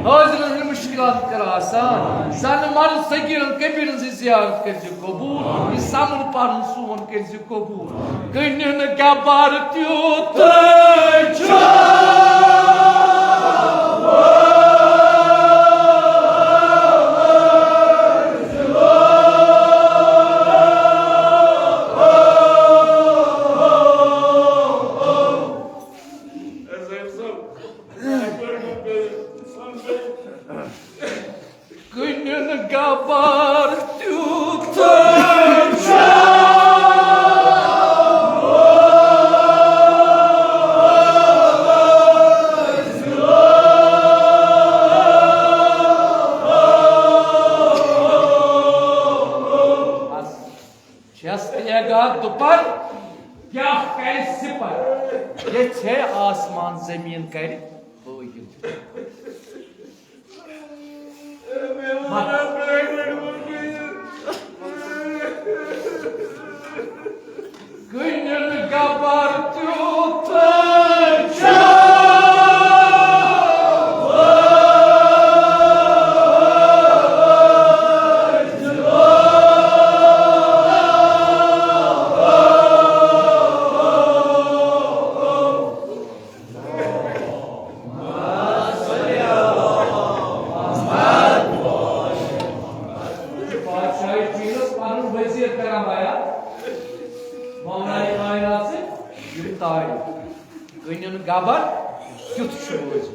حٲضرن ہٕنٛدۍ مُشکِلات کر آسان، زنہٕ مرد، صغیرن کبیرن ہٕنٛز زیارت کٔرۍ زِ قبول، یہِ سمُن پرُن سون کٔرۍ زِ قبول۔ کٕنُن گبر تیُتھ چھُ۔ کٕنُن گبر تیُتھ چھُ۔ چھَس تیگا دُپر کیٛاہ کرِ سِپر، ییٚژھِ آسمان زٔمیٖن کرِ حٲیِل۔ کٕنُن گبر تیُتھ چھُ۔ بادشاہی چیٖزس پنُن وزیٖر کران بیان۔ مولایہِ کائنات سٕنٛدۍ یِم تعریٖف۔ کٕنُن گبر کیُتھ چھُ روزِ۔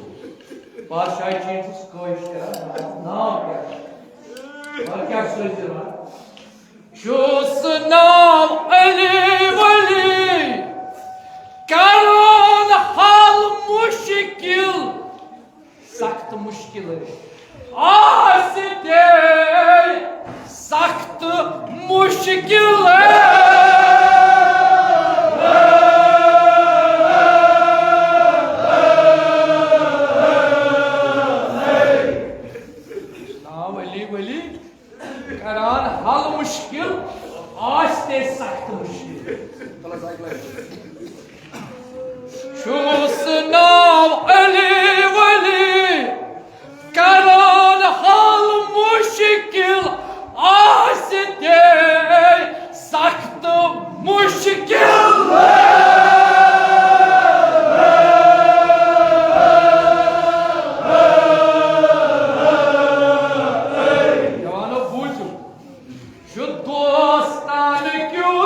بادشاہی چیٖزس کٲشِر کران ناو کیٛاہ چھُ؟ اور کیٛاہ چھُ تۄہہِ دِوان؟ چھُس ناو علی ولی، کران حل مشکل۔ سخت مشکل آسہِ دے، سخت مشکل۔ ناو علی ولی۔ کران حل مشکل آسہِ تے سخت مشکل۔ چھُس ناو علی ولی، کران حل مشکل آسہِ تے سخت مشکل۔ جوانو، بوٗزِو۔ چھُ دوستان کیُتھ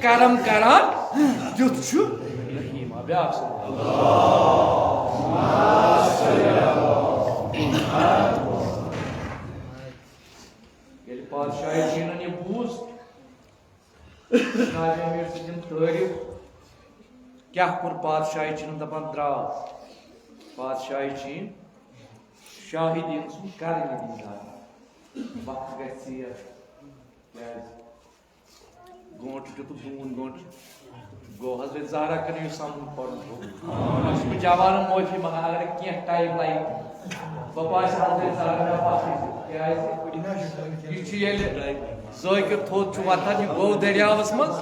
کرم کران، تیُتھ چھُ رحیٖم۔ بیٛاکھ سُہ۔ ییٚلہِ پادشاہی چیٖنن یہِ بوٗز، شاہ جہانگیر سٕنٛدٮ۪ن تعریٖف کیٛاہ کوٚر پادشاہی چیٖنن، دپان درٛاو پادشاہی چیٖن شاہی دیٖن سُنٛد کرنہِ دیٖندار۔ وقت گژھِ ژیر، کیٛازِ؟ گٲنٛٹہٕ دیُتُکھ، دوٗن گٲنٛٹہٕ۔ گوٚو حضرت زہرا کٔرِو یہِ سَمجھ پَرُن۔ بہٕ چھُس بہٕ جوانَن معٲفی منٛگان، اگر کینٛہہ ٹایم لَگہِ، بہٕ باسہِ حضرت زہرا مےٚ پَتہٕ۔ کیٛازِ؟ یہِ چھُ ییٚلہِ زٲکِر تھوٚد چھُ وۄتھان، یہِ گوٚو دٔریاوَس منٛز۔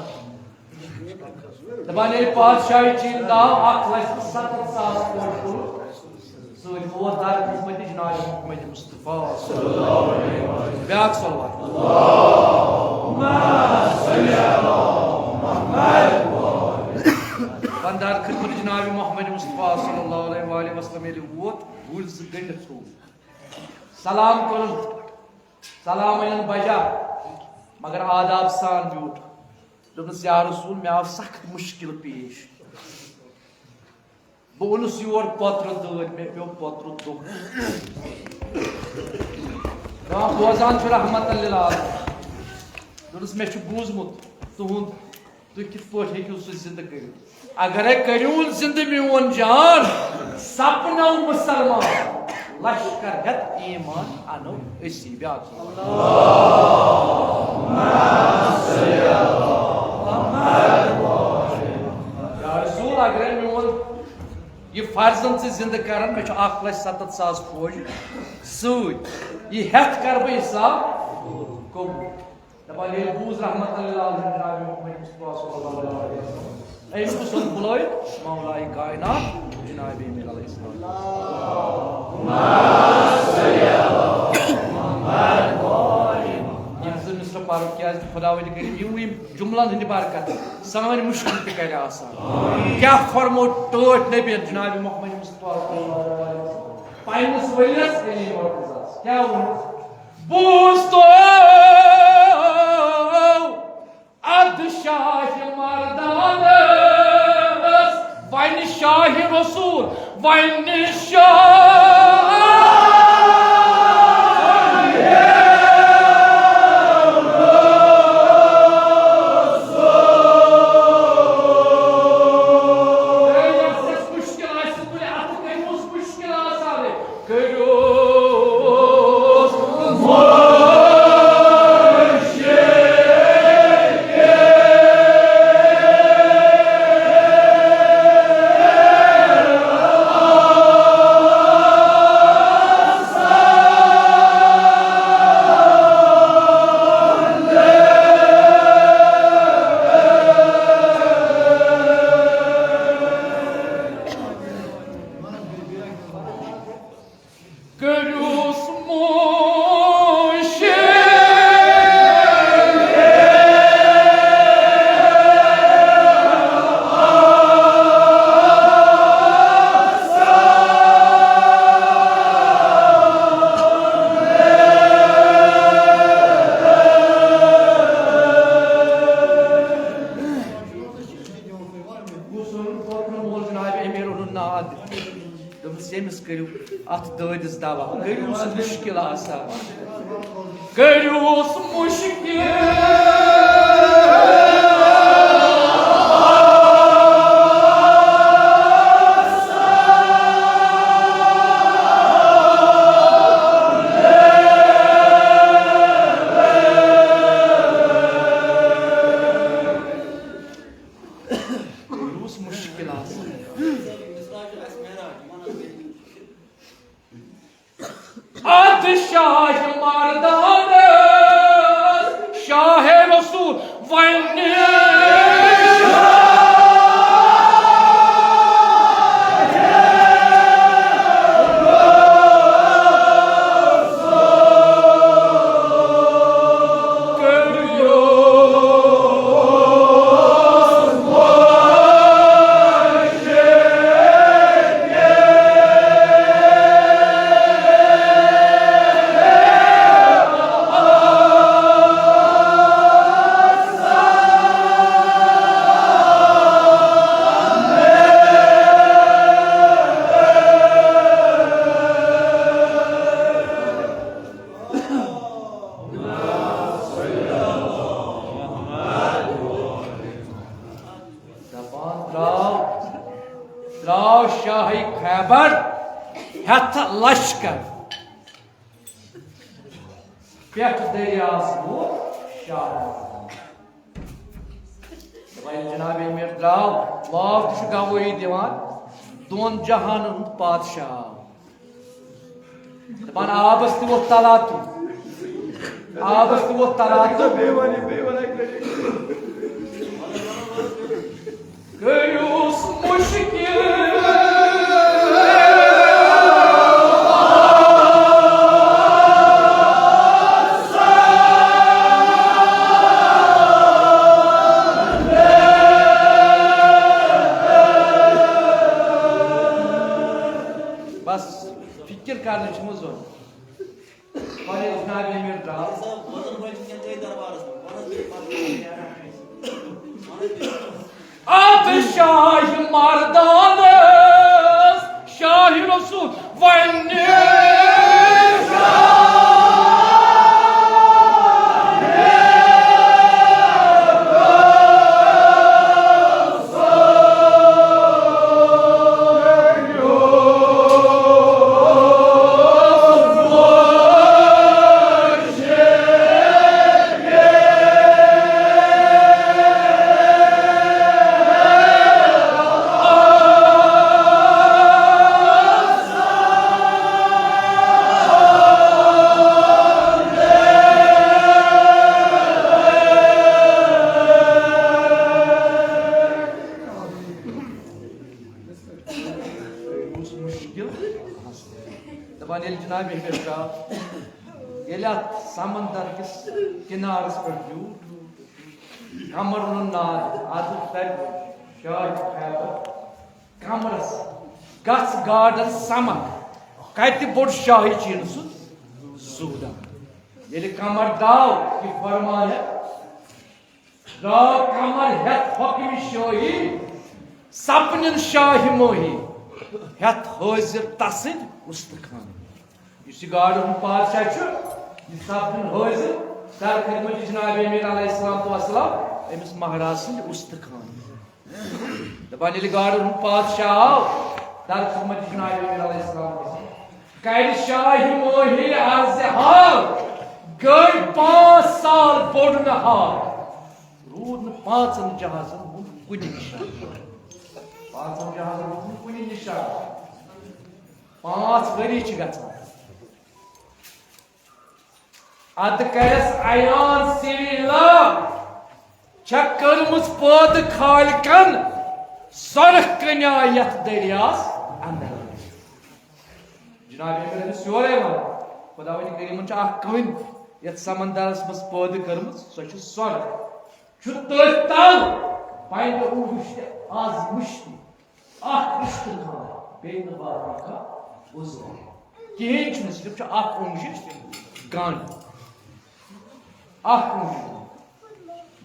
دَپان ییٚلہِ پادشاہی چیٖن داو اَکھ لَچھ تہٕ سَتَتھ ساس فوج کوٚرُکھ۔ سۭتۍ ووت در خدمت جناب محمد مصطفیٰ صلی اللہ علیہ وسلم۔ بیٛاکھ صلوات۔ وۄنۍ در خدمت جناب محمد مصطفیٰ صلی اللہ علیہ وآلہ وسلم ییٚلہِ ووت، گُرۍ زٕ گٔنٛڈِتھ تھوٚو۔ سلام کوٚرُن، سلام أنِن بجا، مگر آداب سان بیوٗٹھ۔ دوٚپنَس، یا رسول، مےٚ آو سخت مُشکِل پیش۔ بہٕ اوٚنُس یور پوترٕ دٲدۍ، مےٚ پیوٚو پوترٕ دۄکھ۔ کانٛہہ بوزان چھُ رحمت للعالمین۔ دوٚپنَس، مےٚ چھُ بوٗزمُت تُہُنٛد، تُہۍ کِتھ پٲٹھۍ ہیٚکِو سُہ زِندٕ کٔرِتھ؟ اگرے کٔرِوُن زِندٕ میون جان، سپنو مُسلمان، لشکر ہٮ۪تھ ایمان انو أسی۔ بیٛاکھ۔ یا رسول، اگرے میون یہِ فرضن ژٕ زِندٕ کرن، مےٚ چھُ اکھ لچھ ستتھ ساس فوج سۭتۍ، یہِ ہٮ۪تھ کرٕ بہٕ اسلام قبول۔ دَپان، ییٚلہِ بوٗز رحمت للعالمین جناب محمد مصطفیٰ صلی اللہ علیہ وسلم، أمۍ کُس اوس بُلٲوِتھ؟ مولائے کائنات جناب امیر علیہ السلام۔ یِم زٕ مصرٕ پَرو، کیٛازِ خداوندِ کریم یِم، یِم جملن ہٕنٛدِ برکت سٲنۍ مُشکِل تہِ کرِ آسان۔ کیٛاہ فرمو ٹٲٹھۍ نبی جناب محمد مصطفیٰ صلی اللہ علیہ وسلم پننِس ؤلِیَس یعنی معجزس۔ کیٛاہ ووٚنُس؟ بوٗزتو ادٕ شاہ مردانس، وۄنۍ شاہ رسول، وۄنۍ شاہ۔ مُشکِل آسہِ، تُلہِ اَتھٕ کٔرِوس مُشکِل آسان۔ کٔرِوس کٔرِوس مُشِر۔ دوٚپمَس، ییٚمِس کٔرِو اَتھ دٲدِس دوا، کٔرِوس مُشکِل آسان، کٔرِوس مُشکِل۔ کٔرِوس مُشکِل آسان۔ ادٕ شاہ مردانس، شاہ شاہی خیبر ہیتھ لشکر پٮ۪ٹھ دٔریاوس ووت شاہ۔ وۄنۍ جناب امیر درٛاو، واو تہِ چھُ گوٲہی دِوان، دۄن جہانن ہُنٛد پادشاہ آو۔ دپان آبس تہِ ووت تلاتُل، آبس تہِ ووت تلاتُل۔ بیٚیہِ وَن، بیٚیہِ وَن اَکہِ لَٹہِ۔ کٔرِوس مُشکِل۔ بس، فکر کرنٕچ چھِ مےٚ ضروٗرت۔ پنٕنۍ جناب امیر درٛاو۔ ادٕ شاہ مردانس شاہ رسول ونہِ۔ اوس مُشکِل۔ دَپان ییٚلہِ جناب امیر شاہ، ییٚلہِ اَتھ سمندر کِس کِنارَس پٮ۪ٹھ بیوٗٹھ، کمر ووٚنُن ناد، اَدٕ تَتہِ شاہ خیبر کمرس گژھ گاڈن سمکھ، کتہِ بوٚڑ شاہی چیٖنہٕ سُہ زوٗدان۔ ییٚلہِ کمر داو یہِ فرمان ہٮ۪تھ، درٛاو کمر ہٮ۪تھ حُکمِ شٲہی، سپنن شاہہِ مٲہی ہٮ۪تھ حٲضِر تسٕنٛدۍ اُستخان۔ یُس یہِ گاڈٕ ہُنٛد پادشاہ چھُ، یہِ سپدُن حٲضِر در خدمت جناب امیر علیہ الصلوۃ والسلام، أمِس مہراز سٕنٛدِ اُستخان۔ دَپان ییٚلہِ گاڈٕ ہُنٛد پادشاہ آو در خدمت جناب امیر علیہ السلام، کرِ شاہہِ مٲہی عرضِ حال، گٔے پانٛژھ سال بوٚڑ نہٕ حال۔ روٗد نہٕ پانٛژن جہازن ہُنٛد کُنہِ نِشان۔ پانٛژن جہازن ہُنٛد کُنہِ نِشان۔ پانٛژھ ؤری چھِ گژھان۔ ادٕ کرٮ۪س عیان سری لاب، چھےٚ کٔرمٕژ پٲدٕ خالقن سۄرخ کنیا یتھ دٔریاہس اندر۔ جناب امیر ٲسۍ یورے ونان، خداوندِ کریمن چھِ اکھ کٔنۍ یتھ سمندرس منٛز پٲدٕ کٔرمٕژ، سۄ چھِ سۄرخ۔ چھُ تٔتھۍ تل بنہِ اونگُج تہِ آز مُشتِ۔ اکھ رشتہٕ خانہٕ، بیٚیہِ نہٕ باقٕے کانٛہہ عضو۔ کِہیٖنۍ چھُنہٕ، صرف چھُ اکھ اونگُج گنٛڈ۔ اکھ اونگُج۔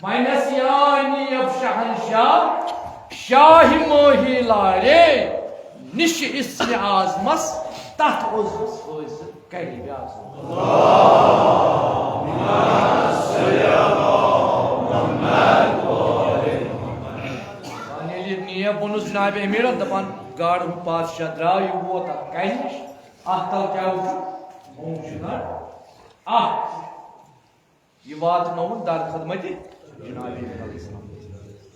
وۄنۍ ٲس یعنی اب شہنشاہ، شاہ مٲہی لارے، نِش اسمِ اعظمس تتھ عضوس حٲضِر کرِ بیٛاکھ۔ دپان ییٚلہِ یہِ نیب ووٚنُس جناب امیٖرن، دپان گاڈٕ ہُنٛد پادشاہ درٛاو، یہِ ووت اتھ کنہِ نِش، اتھ تل کیٛاہ وُچھُن؟ ہوٗن چھُ گاڈٕ۔ اکھ، یہِ واتنووُن در خدمت جناب امیر علیہ السلام۔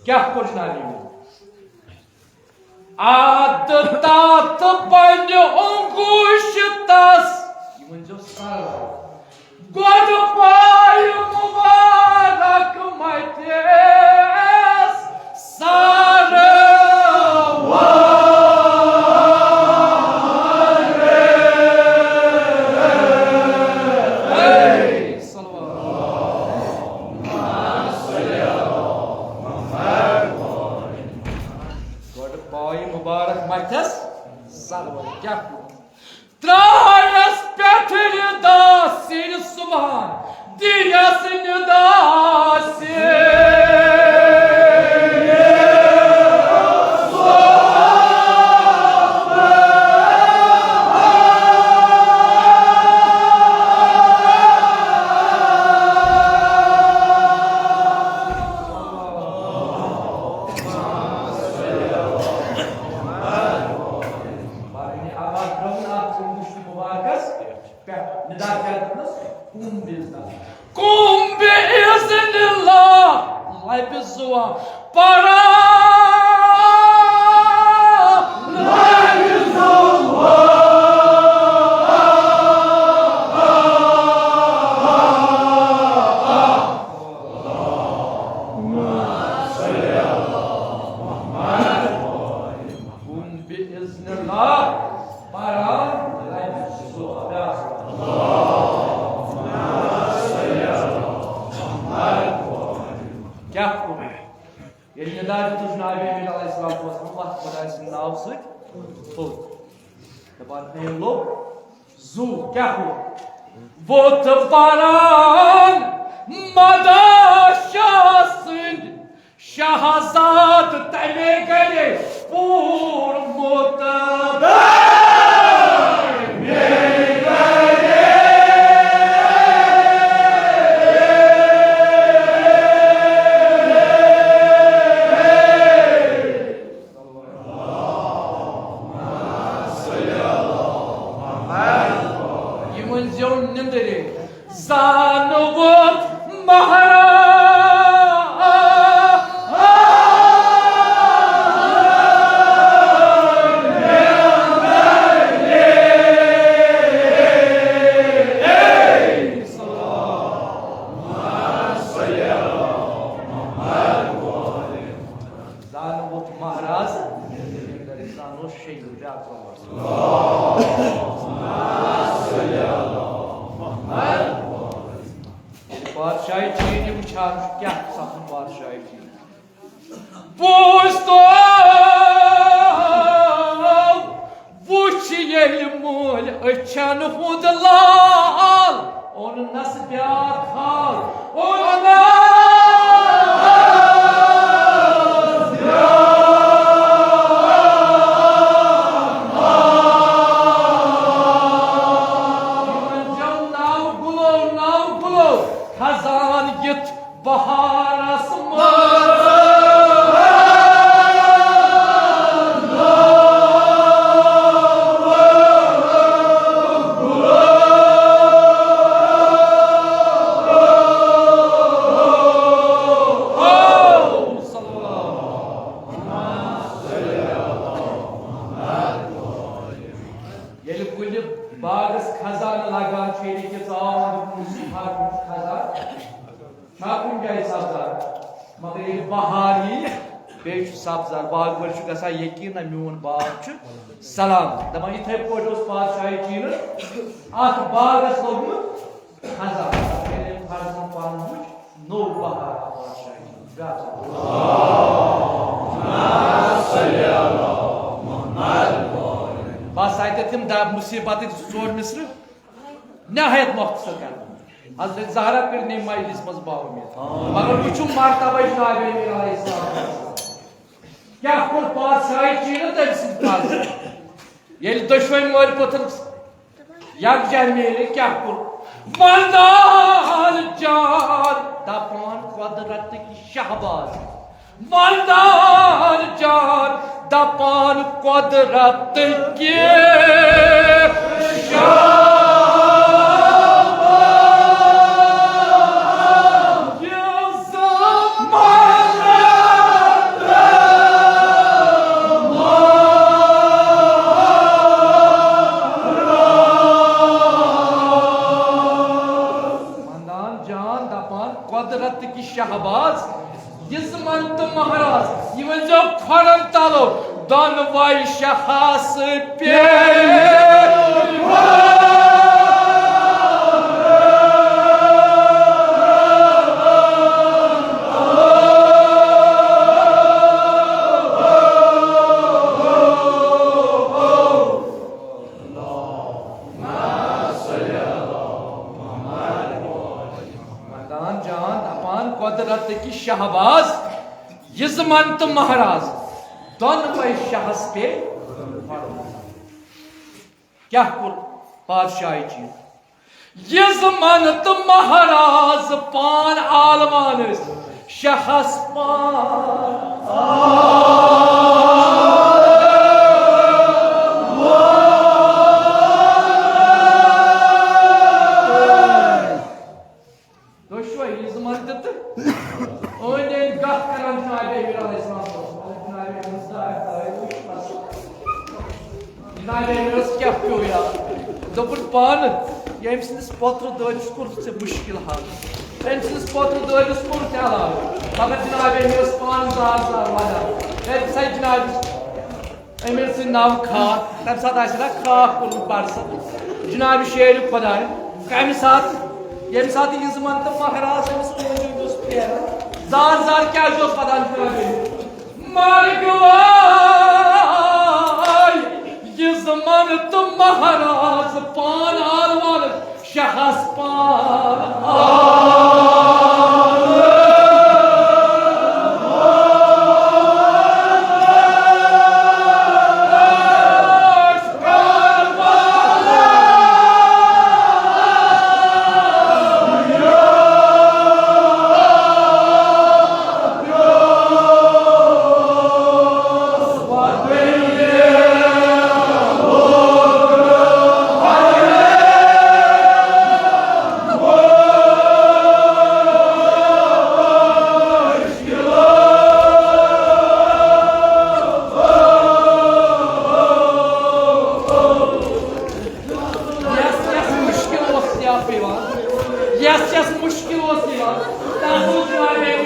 کیٛاہ کوٚر جناب امیر؟ ادٕ تتھ بنہِ اونگُج تس۔ یہِ ؤنۍزیو سر۔ گۄڈٕ پایہِ مُبارک متِس سر۔ صلوات۔ گۄڈٕ پایہِ مُبارک متھس سرور۔ کیٛاہ کوٚر؟ ترٛایس پٮ۪ٹھ رِدا سِنۍ سُبحان، دِیس نِدا سِنۍ۔ ندا کیٛاہ دوٚپنَس؟ قم بإذن اللہ۔ قم بإذن اللہ۔ لبہِ زُوا پران۔ لبہِ زُوا۔ قم بإذن اللہ۔ پران۔ لبہِ زُوا۔ کیٛاہ کوٚر؟ ییٚلہِ ندا دیُتُس جناب امیر علیہ السلام، اوس نہٕ وَتھ خۄداے سٕنٛدِ ناوٕ سۭتۍ تھوٚد۔ دَپان، أمۍ لوٚب زُو۔ کیٛاہ گوٚو؟ ووٚتھ پران مدد شاہ سٕنٛدۍ شہزاد تَمے گرے پوٗرمُت۔ یہِ ؤنۍ زیو نِندرے، زانہٕ ووت مہراز۔ زانہٕ ووت مہراز، زانہٕ اوس شیٚیہِ بیٛاکھ زمانہٕ۔ بادشاہی چیٖز یہِ وٕچھان چھُ، کیٛاہ سپُد بادشاہی چیٖز؟ بوٗز تو، وُچھ ییٚلہِ مٲلۍ أچھن ہُنٛد لال، اوٚننَس بیٛاکھ حال، اوٚننَس بیٛاکھ حال۔ یِمن زٮ۪و ناو گُلو، ناو گُلو، خزان یِتھ بہارس منٛز۔ ییٚلہِ کُنہِ باغس خزانہٕ لگان چھُ، ییٚلہِ کہِ ژاو وَنٛدٕ کُنہِ سُہ ہر کُنہِ خزانہٕ، چھا کُنہِ جایہِ سبزار؟ مگر ییٚلہِ بہار یی، بیٚیہِ چھُ سبزار۔ باغہٕ وٲلۍ چھُ گژھان یقیٖن، نہ، میون باغ چھُ سلامت۔ دَپان، یِتھَے پٲٹھۍ اوس پادشاہی چیٖنہٕ اَتھ باغس لوٚگمُت خزانہٕ۔ ییٚلہِ أمۍ خزانہٕ پَنُن وُچھ، نوٚو بہار آو پادشاہی چیٖنَس۔ بیٛاکھ سبزار۔ بس، اَتہِ تِم دَ-، مُصیٖبتٕکۍ زٕ ژور مِصرٕ۔ نہایت مۄختصر کرنہٕ۔ حضرت زہرا کٔر نمہِ مجلس منٛز باوُمید۔ مگر وٕچھِو مرتبہ جناب امیر علیہ السلام۔ کیٛاہ کوٚر پادشاہی چیٖنہٕ تٔمۍ سٕنٛدِ پتہٕ؟ ییٚلہِ دۄشوے مٲلۍ پوٚتُن یکجاہ میٖلِتھ کیٛاہ کوٚر؟ وندان جان دپان قۄدرتٕکۍ شہباز۔ وندان جان دپان قۄدرت کہِ شان۔ وندان جان دپان قۄدرت کہِ شہباز۔ یزمن تہٕ مہراز، یہِ ؤنۍزیو کھۄرن تلو، دۄنوَے شاہس پیٚیہِ۔ وندان جان دپان قۄدرت کہِ شہباز۔ یزمن تہٕ مہراز دۄنوَے شاہس پے۔ کیٛاہ کوٚر پادشاہی چیٖنہٕ؟ یزمن تہٕ مہراز پان عالمان ٲسۍ شاہس پان۔ جناب امیرس کیٛاہ پیوٚو یاد؟ دوٚپُن، پانہٕ ییٚمۍ سٕنٛدِس پۄترٕ دٲدِس کوٚرُتھ ژےٚ مُشکِل حل، أمۍ سٕنٛدِس پۄترٕ دٲدِس کوٚرُتھ ژےٚ علاج، مگر جناب امیرس پانہٕ زار زار ودان۔ أمۍ سا جناب امیر سٕنٛدۍ ناوٕ خاک، تَمہِ ساتہٕ آسہِ نا خاک کوٚرمُت پرسن جناب شیرِ خۄدایہِ۔ کَمہِ ساتہٕ؟ ییٚمہِ ساتہٕ یہِ زٕ منتہٕ مہراز أمِس أنٛدۍ أنٛدۍ اوس پھیران، زار زار کیٛازِ اوس ودان جناب امیر؟ مرگ وای، یہِ زٕ منتہٕ مہراز پان آل وال شہس پان آل۔ یس یس مُشکِل اوس یا پیوان، یس یس مُشکِل اوس یِوان، تَتھ اوس جناب امیر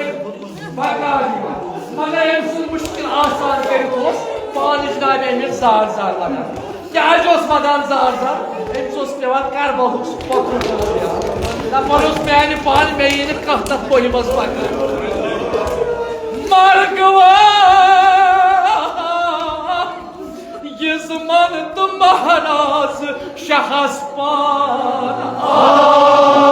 بکار یِوان۔ مگر أمۍ سُنٛد مُشکِل آسان کٔرِتھ اوس پانہٕ جناب امیر زار زار ودان۔ کیٛازِ اوس ودان زار زار؟ أمِس اوس پیوان کربلہُک سُہ پۄتُر پیوان۔ دپان اوس، میانہِ پانہٕ مےٚ یی نہٕ کانٛہہ تتھ پۄہہِ منٛز پکان۔ مرگ وای، یہِ زٕ منتہٕ مہراز شہس پان آل۔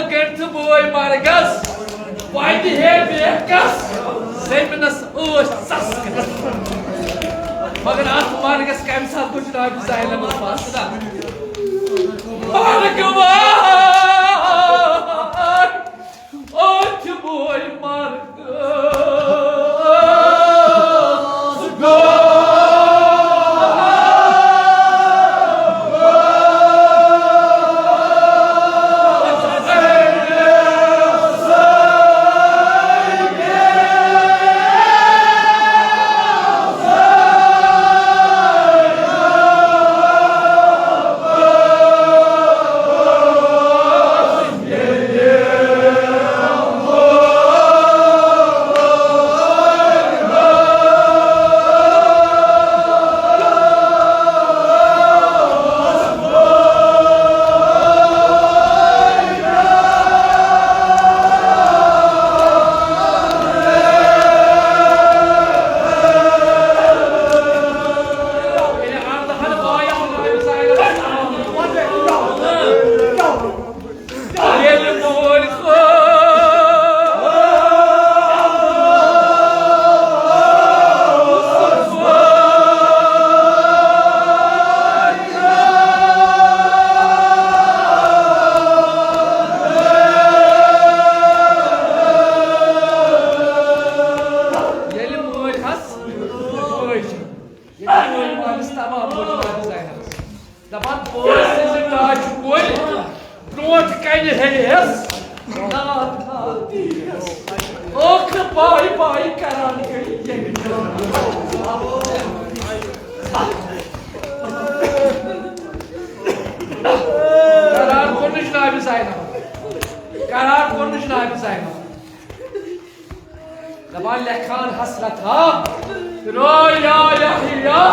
گٔنٛڈتھٕ بٲے مرگس، وتہِ ہے بیکس، زٔمیٖنس ٲسۍ ژس کران۔ مگر اتھ مرگس کمہِ ساتہٕ گوٚو جناب زینبس پس؟ مرگ وار، أتھۍ بٲے مرگ۔ ییٚلہِ مٲلۍ حظ مٲلۍ چھِ، ییٚلہِ مٲلۍ مٲلِس تمام بُجہِ زینبس دپان، بٲے سٕنٛزِ ٹاچہِ کورِ برونٛٹھ کنہِ ہیٚیہِ ہٮ۪س ناد ناد دیٖہس۔ ٲخرٕ باے باے کران گٔے ییٚمہِ جان۔ قرار کوٚرنٕچ ناوِ زینب، قرار کوٚرنٕچ ناوِ زینب۔ دپان لیکھان حسرت ہا، رویا یحییٰ،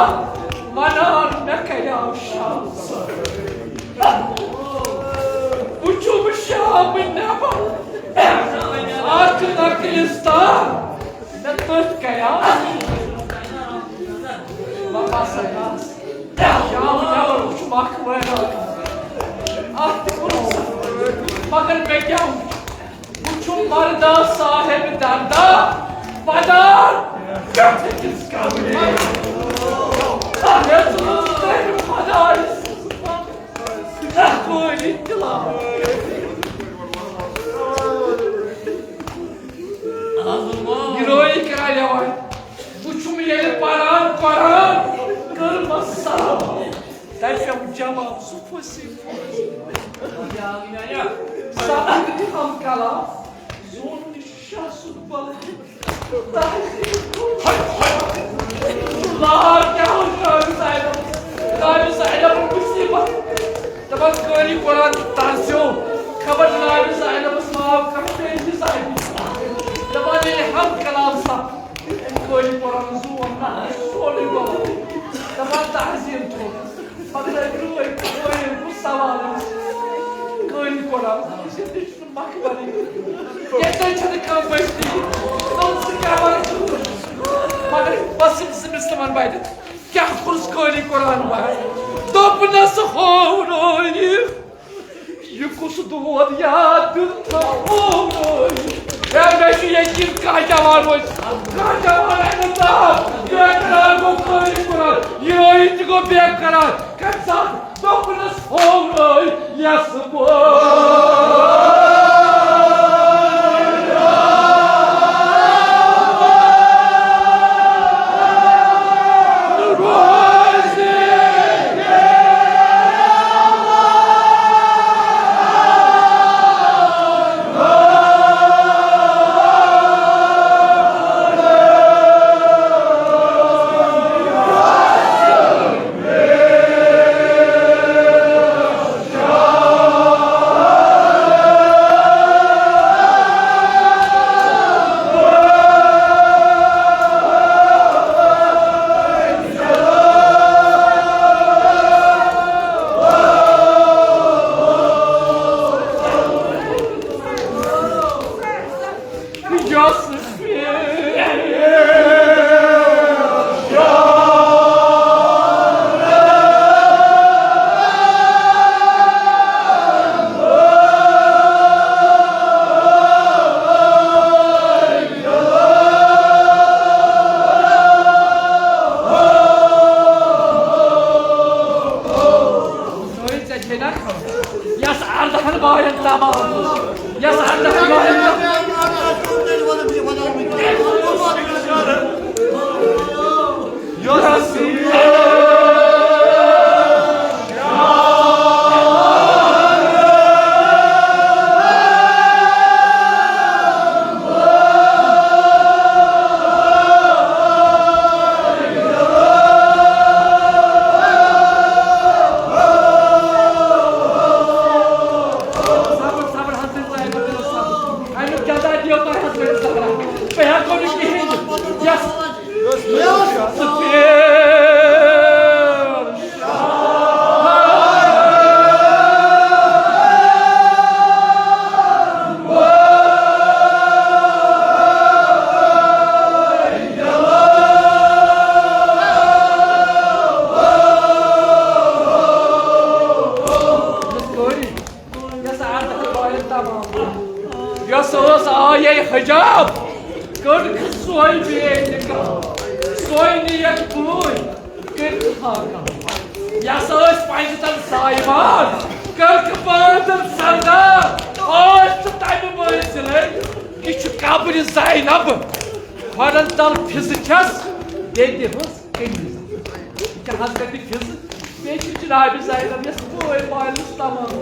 ونان مےٚ کریاو شام۔ وُچھُم شام نٮ۪بر، اکھ نقلستان، مےٚ تٔتھۍ کریاو۔ بابا سیاس، شام نٮ۪بر وُچھُم اکھ وٲرۍ۔ اتھ تہِ کوٚرُم سفر، مگر مےٚ کیٛاہ وُچھ؟ وُچھُم مردا صاحب دردا، پدار پٮ۪ٹھ أکِس کمرے۔ ہیٚژٕنَس تٔمۍ خدایہِ سٕنٛز پتھ۔ اکھ وٲری تلاوت۔ یہِ رٲیی کران یوان۔ وُچھُم ییٚلہِ پران قرآن، کٔرمس سلام۔ تتہِ پیوٚم جواب سُہ پھُسی پھُسی۔ سبق دِتہم کلام، زون نہٕ شاہ سُنٛد بلکہِ تہذیٖب۔ لار کیٛاہ اوس ناوِ زینب؟ ناوِ زینب مُصیٖبت۔ دپان قٲری قرآن ترسیو، خبر ناوِ زینبس ناو کانٛہہ پیٚیہِ زینب۔ دپان ییٚلہِ ہم کلام سپد، أمۍ قٲری قرآن زون نہ سورُے گوٚو۔ دپان تحزیٖن تھوٚو۔ مگر أمۍ روے قٲیِل کُس سوال أمِس؟ قٲیِل قرآن چھُنہٕ مقبرٕے۔ ییٚتٮ۪ن چھَنہٕ کانٛہہ بٔستی۔ تِم زٕ کیٛاہ وَنان چھِ؟ مگر بَس أمِس، أمِس تِمَن بَتہِ کیٛاہ کوٚرُس قٲیِل قرآن وَنان؟ دوٚپنَس ہو رویہِ۔ یہِ کُس دود یاد دیُت تھاوو؟ ہے، مےٚ چھُ یقیٖن کانٛہہ جوان روزِ، کانٛہہ جوان اَنہِ نہٕ تاپھ۔ بے قرار گوٚو قٲری قرار، یہِ رٲیی تہِ گوٚو بے قرار۔ کَمہِ ساتہٕ دوٚپنَس ہوو رٲے یَس بہٕ؟ تمام۔ یۄس اَرداہ صبر، صبر حظ، صبر۔ اَمیُک جزا دِیِو تۄہہِ حظ، صبر۔ بہٕ ہٮ۪کو نہٕ کِہیٖنۍ۔ یۄس یۄس ٲس آیے حجاب، کٔڑ سۄے بے نقاب، سۄے نیک بوے۔ کٔرِتھ ہاکان۔ یہِ ہسا ٲسۍ پنجہِ تن سایبان، کٔرکھ پانٛژن سردار۔ ٲسۍ تہٕ تمہِ مٔنٛزۍ ضلعے۔ یہِ چھُ قبرِ زینب۔ کھۄرن تل فِضہٕ چھس، بیٚیہِ دِمس قمیٖض۔ یہِ چھِ حضرت فِضہٕ، بیٚیہِ چھِ جناب زینب یۄس بٲے مٲلِس تمام۔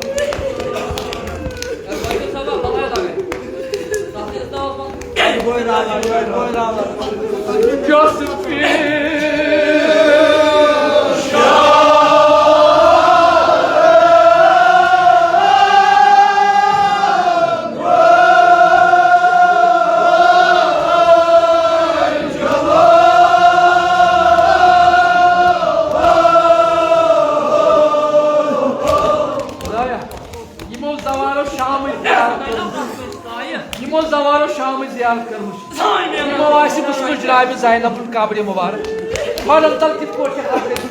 یِمو زوارو شامٕچ زیارت کٔرمٕژ۔ یِمو زوارو شامٕچ زیارت کٔرمٕژ۔ یِمو آسہِ وٕچھمُت جناب زینب القبر مبارک۔ پنُن تل کِتھ پٲٹھۍ چھِ حضرت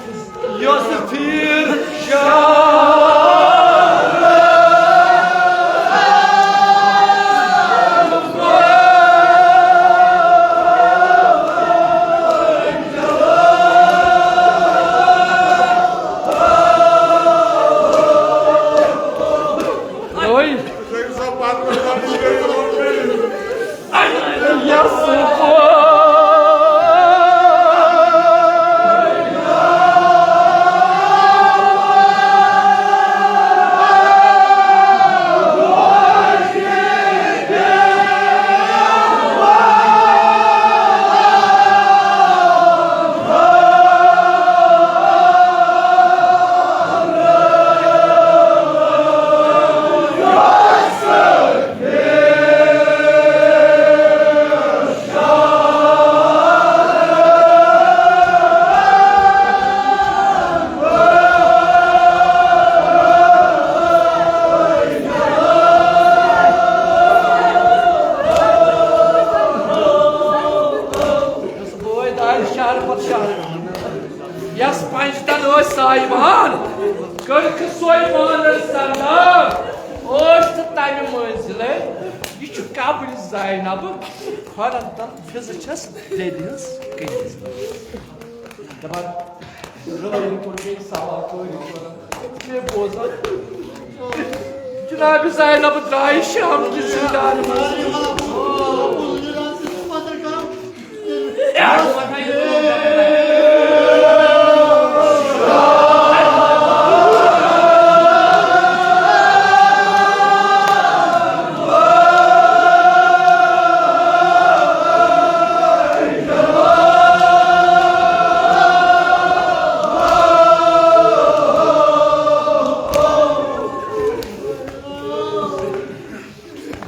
یۄس پھر شام بٲے دارِ شہر پتہٕ شہر۔ یس پنجتن ٲسۍ سایبان، کٔرکھ سۄے پانس سردار۔ ٲسۍ تہٕ تمہِ مٔنٛزۍ ضلعے۔ یہِ چھُ قبرِ زینب، کھۄرن تل فِضہٕ چھس دٮ۪دِ ہٕنٛز قمیٖض۔ دپان، رٲوی کوٚر بیٚیہِ سوال، کٲری کوٚر۔ مےٚ بوزان۔ جناب زینب درٛایہِ شام کِس زِندانہِ منٛز۔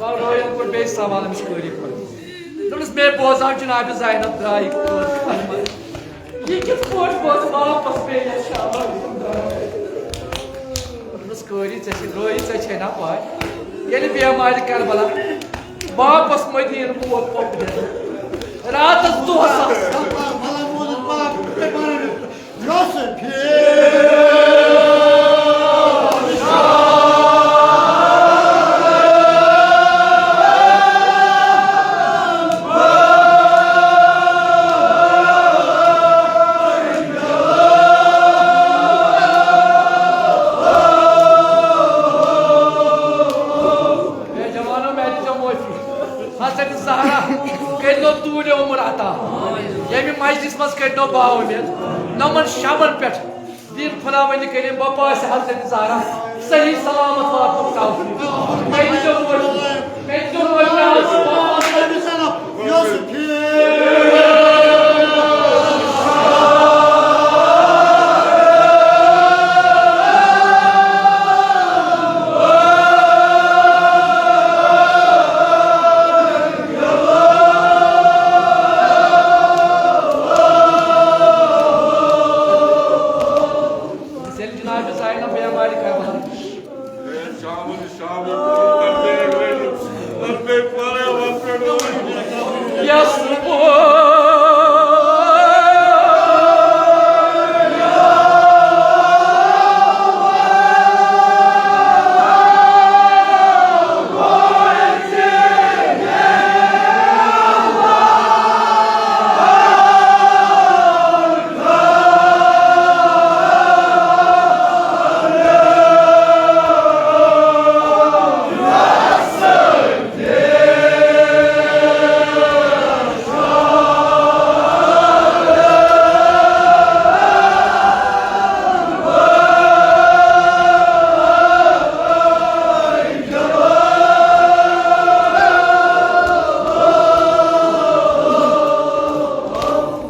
وۄنۍ رٲیِن کوٚر بیٚیہِ سوال أمِس قٲری کوٚر۔ دوٚپنَس، "مےٚ بوزاو جناب زینب درٛایہِ کٔژ۔ یہِ کِتھ پٲٹھۍ گوٚژھ واپس بیٚیہِ یَتھ شہرَس منٛز درٛاے؟" دوٚپنَس، "قٲری، ژےٚ چھے، رٲیی، ژےٚ چھے نا پَے، ییٚلہِ بیمارِ کربلا واپس مدیٖنہٕ ووت پوٚپھ دِنہٕ، راتس دۄہس آسہٕ۔" باومید نمن شبن پٮ۪ٹھ دِن خداوندِ کریم بہٕ پاسہِ حضرت زہرا صحیح سلامت واتنُک توفیق۔ مےٚ دِژیو وۄنۍ، مےٚ دِژیو وۄنۍ آز۔ ییٚلہِ جناب زینب بیمارِ کربلا۔ یس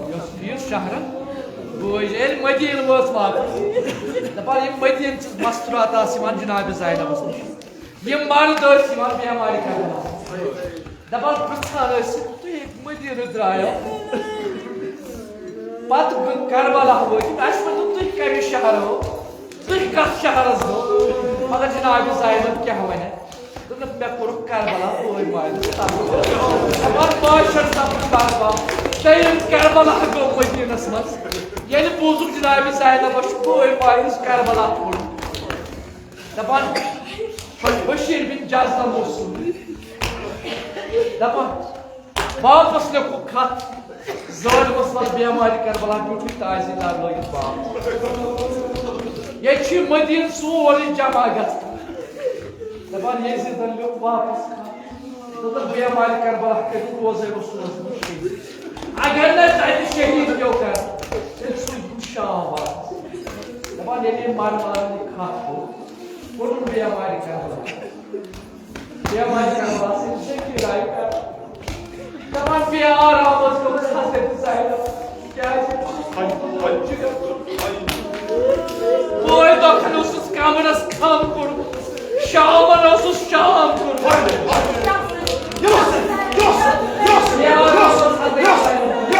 یۄس یُس شہرن بوے ییٚلہِ مدیٖنہٕ وٲژ واپس، دپان یِم مدیٖنہٕ چہِ مستورات آسہٕ یِوان جناب زینبس نِش۔ یِم مرد ٲسۍ یِوان بیمارِ کرنس۔ دپان پرژھان ٲسۍ، "تُہۍ ییٚتہِ مدیٖنہٕ درٛایو، پتہٕ گٔے کربلا وٲتِتھ، اَسہِ ؤنِو تُہۍ کمہِ شہرٕ ہو؟ تُہۍ کتھ شہرس گوٚو؟" مگر جناب زینب کیٛاہ ونہِ؟ دوٚپنَکھ، "مےٚ کوٚرُکھ کربلا ٲے مالہِ سبز۔" دپان معاشر سپُد برباد۔ دوٚیِم کربلا گوٚو مدیٖنس منٛز۔ ییٚلہِ بوٗزُکھ جناب زینبس چھُ ٲے مالہِ کربلا کوٚرمُت۔ دپان، بشیر بن جزلم اوس سُہ۔ دپان، واپس لیکھُکھ خط، ظٲلمس وَل بیمارِ کربلا بیوٗٹھٕے تعزیٖدار لٲگِتھ واپس۔ ییٚتہِ چھُ یہِ مدیٖنہٕ سورُے جمع گژھان۔ دپان، یزیدن لیوٚکھ واپس خط۔ دوٚپُن، بیمارِ کربلا کٔرِو روزے رسولس نِش شہیٖد۔ اگر نہٕ تتہِ شہیٖد پیوٚو کرُن، تیٚلہِ سوٗزۍ بہٕ شام واپس۔ دپان، ییٚلہِ أمۍ مرمانہٕ یہِ خط پوٚر، کوٚرُن بیمارِ کربلا۔ بیمارِ کربلا سۭتۍ چھِ کِراے کران۔ دپان، بے آرام ٲس گٔمٕژ حضرت زینب۔ کیٛازِ؟ بوے دۄکھن اوسُس کمرس کھم کوٚرمُت۔ شامن اوسُس شام کوٚرمُت۔ بے آرام ٲس حضرت زینب۔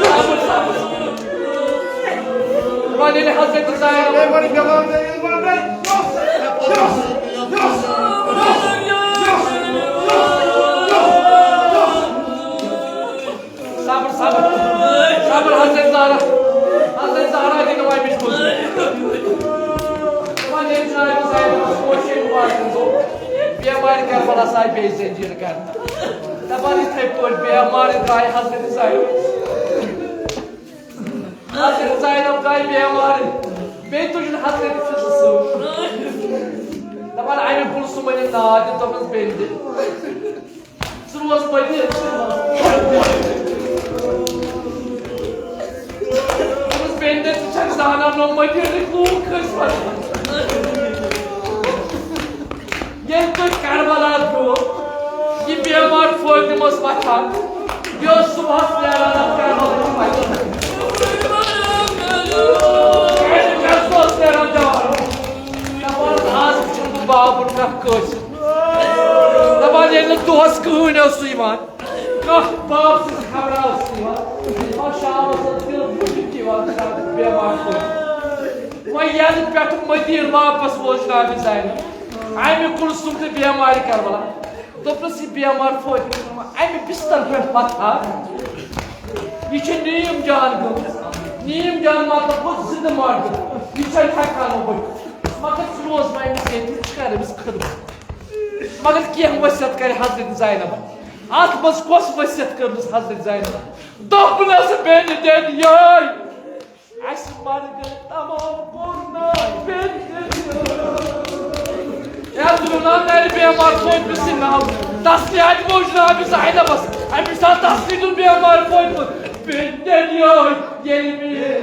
صبر، صبر۔ وۄنۍ ییٚلہِ حضرت زینب صبر، صبر، صبر، حضرت زہرا، حضرت زہرا دِنہٕ وۄنۍ أمِس منٛز۔ وۄنۍ ییٚلہِ جناب زینبس کوشش واتان گوٚو، بیمارِ کربلا آیہِ بیٚیہِ زنجیر کرنہٕ۔ دپان یِتھے پٲٹھۍ بیمارِ درٛاے حضرت زینب۔ حضرت زینب درٛاے بیمارِ، بیٚیہِ تُجُن حضرت فضل صٲب۔ دپان اَمہِ کُن سُہ ؤنِو ناو تہِ دوٚپنَس بیٚنہِ تہِ۔ ژٕ روز مدیٖنہٕ۔ دوٚپنَس بیٚنہِ تہِ، ژٕ چھَکھ زانان نوٚو مدیٖنٕکۍ لوٗکھ کٔژ پَتہٕ۔ ییٚلہِ تُہۍ کربلا درٛوو، یہِ بیمار فٲطمہٕ ٲس وۄتھان، یہِ اوس صُبحس نیران اَتھ کربلا کِس میدانس۔ کیٛازِ کربلا اوس نیران جوان؟ دَپان، آز وٕچھُن بہٕ بابُن کانٛہہ کٲنٛسہِ۔ دَپان، ییٚلہِ نہٕ دۄہَس کٕہٕنۍ اوس یِوان، کانٛہہ باب سٕنٛز خبرا ٲس نہٕ یِوان۔ دَپان، شامَس ٲس دِل مُشِتھ یِوان، بیمار فٲطمہٕ۔ وۄنۍ یَنہٕ پٮ۪ٹھٕ مدیٖنہٕ واپس ووت جناب زینب، اَمہِ کُن سُمبرِ بیمارِ کربلا۔ دوٚپنَس، یہِ بیمار فٲطمہٕ، اَمہِ بِستر پٮ۪ٹھ وۄتھان۔ یہِ چھِ نیٖم جان گٔمٕژ۔ نیٖم جان مطلب گوٚو زِندٕ مردٕ۔ یہِ چھَنہٕ ہٮ۪کان وۄنۍ ؤتھِتھ۔ مگر ژٕ روز وۄنۍ أمِس ییٚتہِ، ژٕ کر أمِس خدمت۔ مگر کینٛہہ وصیت کرِ حضرت زینب۔ اَتھ منٛز کۄس وصیت کٔرمٕژ حضرت زینب؟ دوٚپنَس، بیٚنہِ دٮ۪دِ یٲے، اَسہِ مرگن تمام کوٚر ناے بیٚنہِ دٮ۪دِ یٲے۔ یا زُنان نرِ بیمار فوتمہِ سٕنٛدِ ناو۔ تسلی اَتہِ گوٚو جناب زینبس۔ أمِس آو تسلی دیُن بیمار فوتمُت۔ بِنتٮ۪ن یوٚہَے ییٚلہِ مےٚ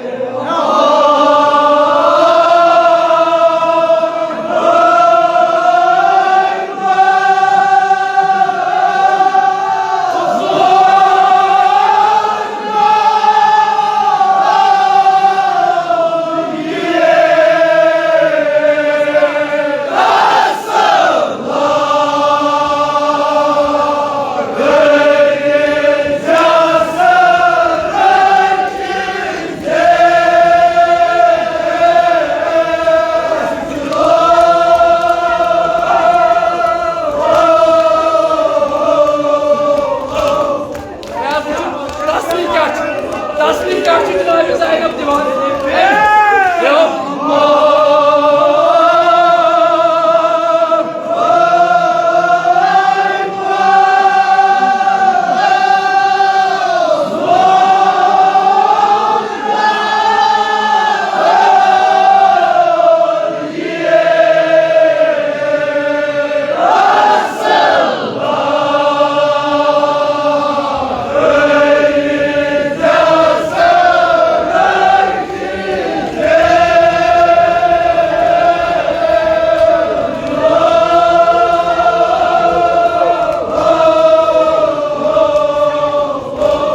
تسلی کیٛاہ چھِ؟ تسلی کیٛاہ چھِ جناب زینب دِوان؟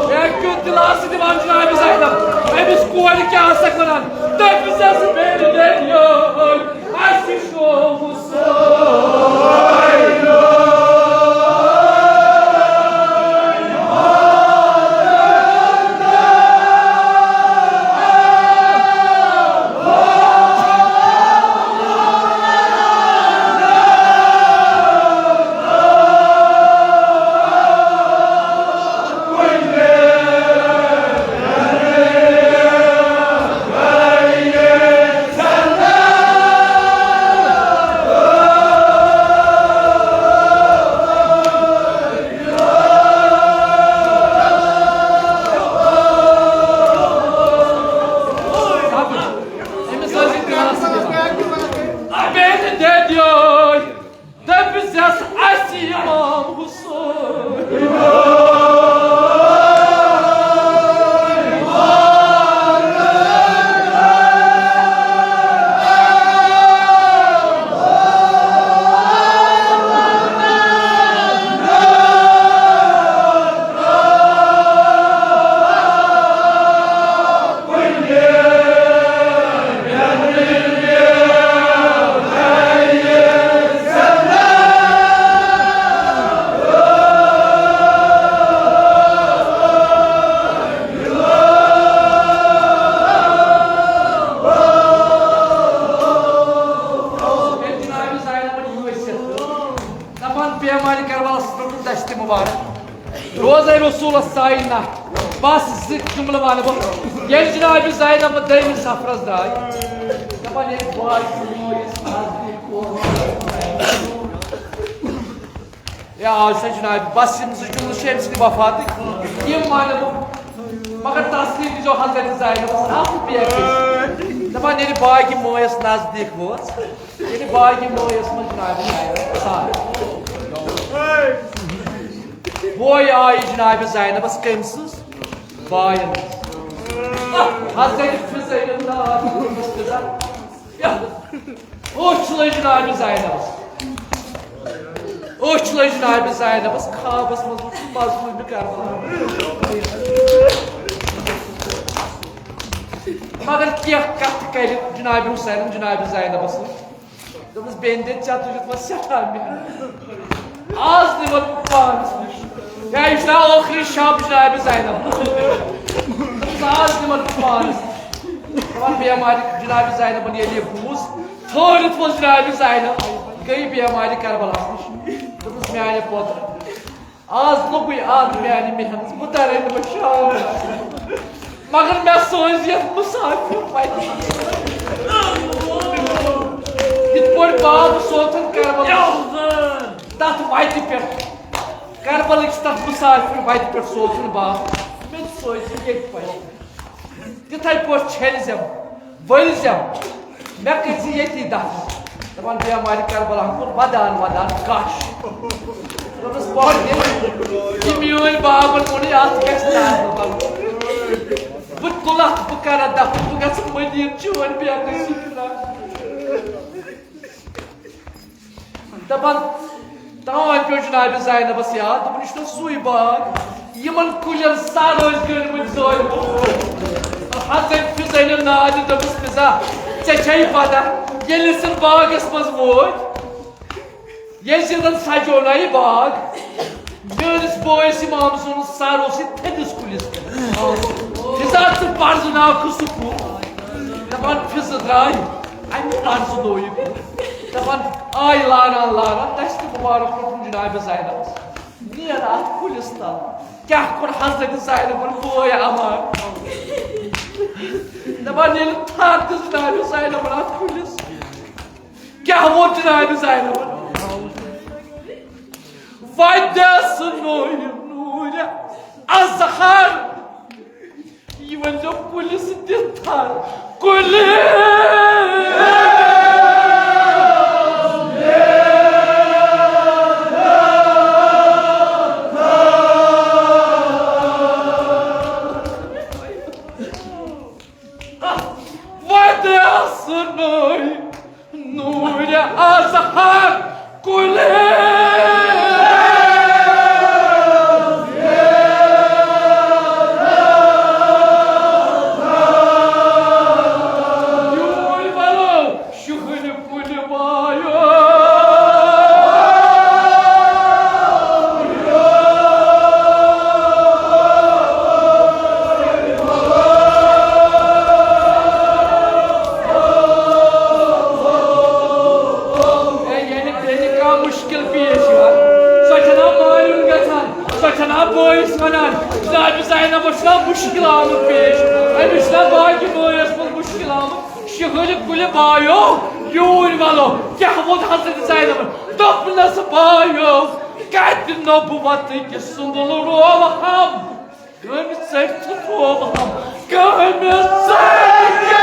مےٚ کیُتھ دِلاسہٕ دِوان جناب زینب، أمِس کورِ کیٛاہ آسَکھ وَنان؟ تٔمِس ٲس بیٚنہِ ڈیڈی یوٚہَے، اَسہِ چھُ سورُے۔ أمِس ٲسۍ یہِ کَران۔ بیٚنہِ دٔدیو، دٔپزٮ۪س اَسہِ اِمام حُسین۔ دپان پیمانہِ کربلس پٮ۪ٹھ دستِ مبارک۔ روزے رسولس سایہِ نہ۔ بس زٕ جملہٕ ونہٕ بہٕ۔ ییٚلہِ جناب زینب دوٚیمِس سفرس درٛاے، دپان ییٚلہِ بہٕ آیس نزدیٖک ووت، یا آز چھُ جناب، بس یِم زٕ جملہٕ چھِ أمۍ سٕنٛدِ وفاتٕکۍ، یِم ونہٕ بہٕ۔ مگر تسلی دیٖزیو حضرت زینبس اکھ پیکیج۔ دپان ییٚلہِ باقی مٲیس نزدیٖک وٲژ، ییٚلہِ باقی مٲیس منٛز جناب زینب سارے۔ بوے آیہِ جناب زینبس کٔمۍ سٕنٛز؟ باین۔ حضرت فضیل اللہ۔ أچھ لٔج جناب زینبس۔ أچھ لٔج جناب زینبس۔ خوابس منٛز وُچھ مظلوم کربلا۔ مگر کینٛہہ کتھ کرِ جناب حسین جناب زینبس۔ دوٚپمَس، "بیٚنہِ دِتھ ژےٚ تُجُتھ وۄنۍ سٮ۪ٹھاہ محنت۔ آز نِمَتھ بہٕ پانَس نِش۔ یا یہِ چھُنہ ٲخری شب جناب زینب؟" دوٚپمَس، "آز نِمَتھ بہٕ پانَس نِش۔" دَپان بیمارِ جناب زینبَن ییٚلہِ یہِ بوٗز، ٹھٲرِتھ ووٚن جناب زینب، گٔے بیمارِ کربلاہَس نِش۔ دوٚپمَس، "میٛانہِ پوترٕ، آز لوٚگُے اَتھ میٛانہِ محنت، بہٕ تَرے نہٕ وۄنۍ شام۔ مگر مےٚ سوزِ یَتھ مُسافِر وَتہِ۔ یِتھ پٲٹھۍ باب سوزُن کربلا تَتھ وَتہِ پٮ۪ٹھ، کربلٕکِس تَتھ مُسافِر وَتہِ پٮ۪ٹھ سوزُن باب، مےٚ تہِ سوزِ ییٚتہِ پٮ۪ٹھ۔ تِتھَے پٲٹھۍ چھٔلۍ زٮ۪م، ؤلۍ زٮ۪م، مےٚ کٔرۍ زِ ییٚتی دفن۔" بیمارِ کربلا کُن ودان ودان کش۔ دوٚپُس، "پۄپھ، یہِ میٲنۍ بابن ووٚنُے، اتھ گژھِ نہٕ۔ بہٕ تُلتھ، بہٕ کرتھ دفن، بہٕ گژھٕ مدیٖنہٕ چٲنۍ بے عقلی سۭتۍ۔" دپان، تام پیوٚو جناب زینبس یاد، دوٚپُن، "یہِ چھُنہ سُے باغ، یِمن کُلٮ۪ن سر ٲسۍ گٔنٛڈمٕتۍ ظٲلمو۔" حضرت فضہ ناو دِتھ دوٚپُس، "فضہ، ژےٚ چھے پتہ، ییٚلہِ أسۍ باغس منٛز وٲتۍ، ییٚلہِ زن سجوو نہ یہِ باغ، میٲنِس بٲیِس امام سُنٛد سر اوس یہِ تھٔدِس کُلِس پٮ۪ٹھ۔ فضہ، ژٕ پرزٕناوکھٕ سُہ کُل؟" دپان، فضہ درٛاے، امہِ پرزٕنوو یہِ کُل۔ دپان، آے لاران لاران دستہِ مُبارک روٚٹُن جناب زینبس۔ نیر اتھ کُلِس تل۔ کیٛاہ کوٚر حضرت زینبن بٲے امان؟ دپان، ییٚلہِ تھر دِژ جناب زینبن اتھ کُلِس، کیٛاہ ووٚن جناب زینبن؟ وَدیس نوٗرِ نوٗرِ اَزہر۔ یہِ ؤنۍزیو کُلِس تہِ تھر۔ کُلِس۔ وَدیس نوٗرِ نوٗرِ اَزہر کُلِس۔ یوٗرۍ وَلو شُہرِ کُلہِ بایو۔ اے، ییٚلہِ بیٚنہِ کانٛہہ مُشکِل پیش یِوان، سۄ چھَنا مایوٗس گژھان، سۄ چھَنا بٲیِس وَنان، جناب زینبَس چھُنا مُشکِل آمُت پیش، أمِس چھُنا باقٕے بٲیِس منٛز مُشکِل آمُت؟ شِہُلہِ کُلہِ بایو، یوٗرۍ وَلو، کیٛاہ ووٚن حضرت زینبَن؟ دوٚپنَس، بایو، کَتہِ نبوتٕکۍ سُمبُل روو ہم؟ کٔمۍ ژٔٹۍ تہٕ ترووہم؟ کٔمۍ ژٔٹۍ؟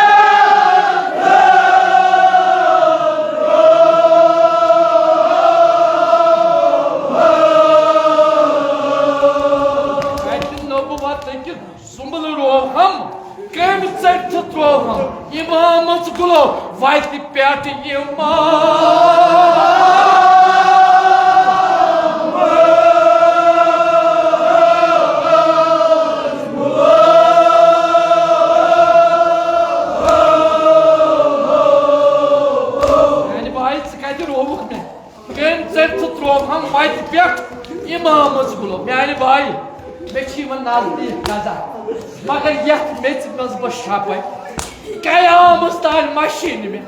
کتہِ نبوتٕکۍ سُمبل رووہم؟ کٔمۍ ژٔٹۍ تہٕ ترووہم؟ امامس گُلو وتہِ پٮ۪ٹھ امام۔ میانہِ بایہِ، ژٕ کتہِ رووُکھ مےٚ؟ کٔمۍ ژٔٹۍ تہٕ ترووہم وتہِ پٮ۪ٹھ امامس گُلو؟ میانہِ بایہِ، مےٚ چھِ یِوان نزدیٖک نظر، مگر یتھ میٚژِ منٛز بہٕ شرپے، قیامس تام مشیٖنہِ مےٚ۔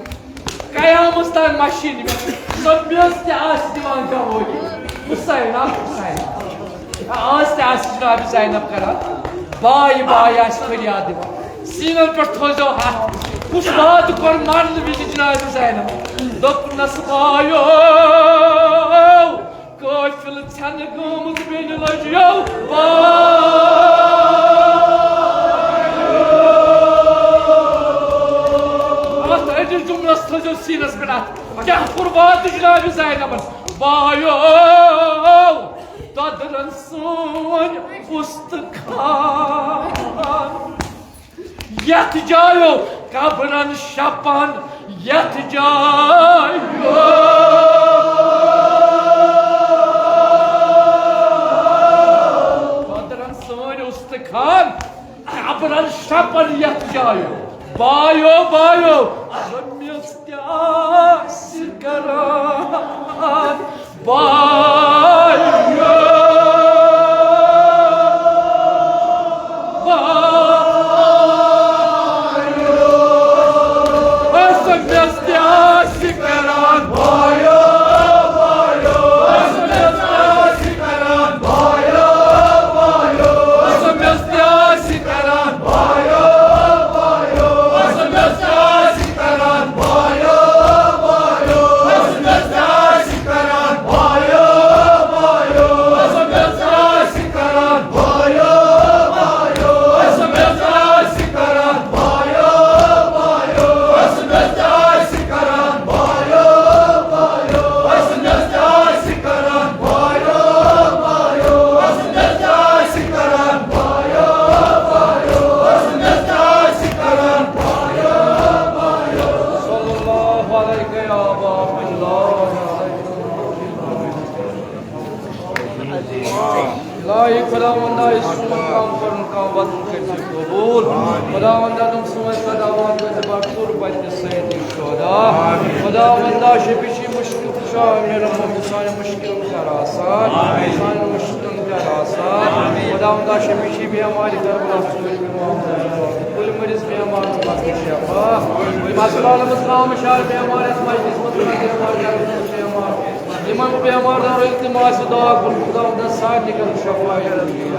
قیامس تام مشیٖنہِ مےٚ۔ سۄ میٚژ تہِ آسہِ دِوان گوٲہی۔ حسین، آ حسین۔ آز تہِ آسہِ جناب زینب کران۔ بایہِ بایہِ آسہِ فریاد دِوان۔ سیٖنن پٮ۪ٹھ تھٲوزیو ہتھ۔ کُس وعدٕ کوٚر مرنہٕ وِزِ جناب زینب؟ دوٚپنس، بایو، قٲفلہٕ ژھٮ۪نہٕ گٲمٕژ بیٚنہِ لٔجیو۔ اتھ أکِس جملس تھٲوزیو سیٖنس پٮ۪ٹھ اتھ۔ کیٛاہ کوٚر وعدٕ جناب زینبن؟ بایو، دۄدرن سٲنۍ اُستخان۔ یتھ جایو قبرن شپن، یتھ جایو۔ قدرن سٲنۍ اُستخان، قبرن شپن یتھ جایو۔ بایو، بایو، اگر میٚژ تہِ آسہِ کران، بایو، بایو، اَسہِ میٚژ تہِ آسہِ کران، بایو، بایو، اَسہِ میٚژ تہِ آسہِ کران، بایو، بایو، اَسہِ میٚژ تہِ آسہِ کران، بایو، بایو، اَسہِ میٚژ تہِ آسہِ کران، بایو، بایو، اَسہِ میٚژ تہِ آسہِ کران، بایو، بایو، اَسہِ خداوندا، یہِ سون کم کرُن، کم وَنُن کٔرۍ زِ قبول۔ خداوندا، تِم سٲنۍ صداوات کٔرۍ زِ بر قربت سید شہدا۔ خداوندا، شفیع شی مشکل کشا، میرا مومن، سانٮ۪ن مشکلن کر آسان، سانٮ۪ن مشکلن کر آسان۔ خداوندا، شفیع شی بیمارِ کربلا، کُلۍ مٔرِض بیمارن پتہٕ شفا۔ یِم ہسپتالن منٛز کام شار بیمار، یتھ مجلس منٛز بیمار، یتھ منٛز بیمار۔ یِمن بیمار دارو التماس دعا کوٚر، خداوندا سارنٕے کر شفا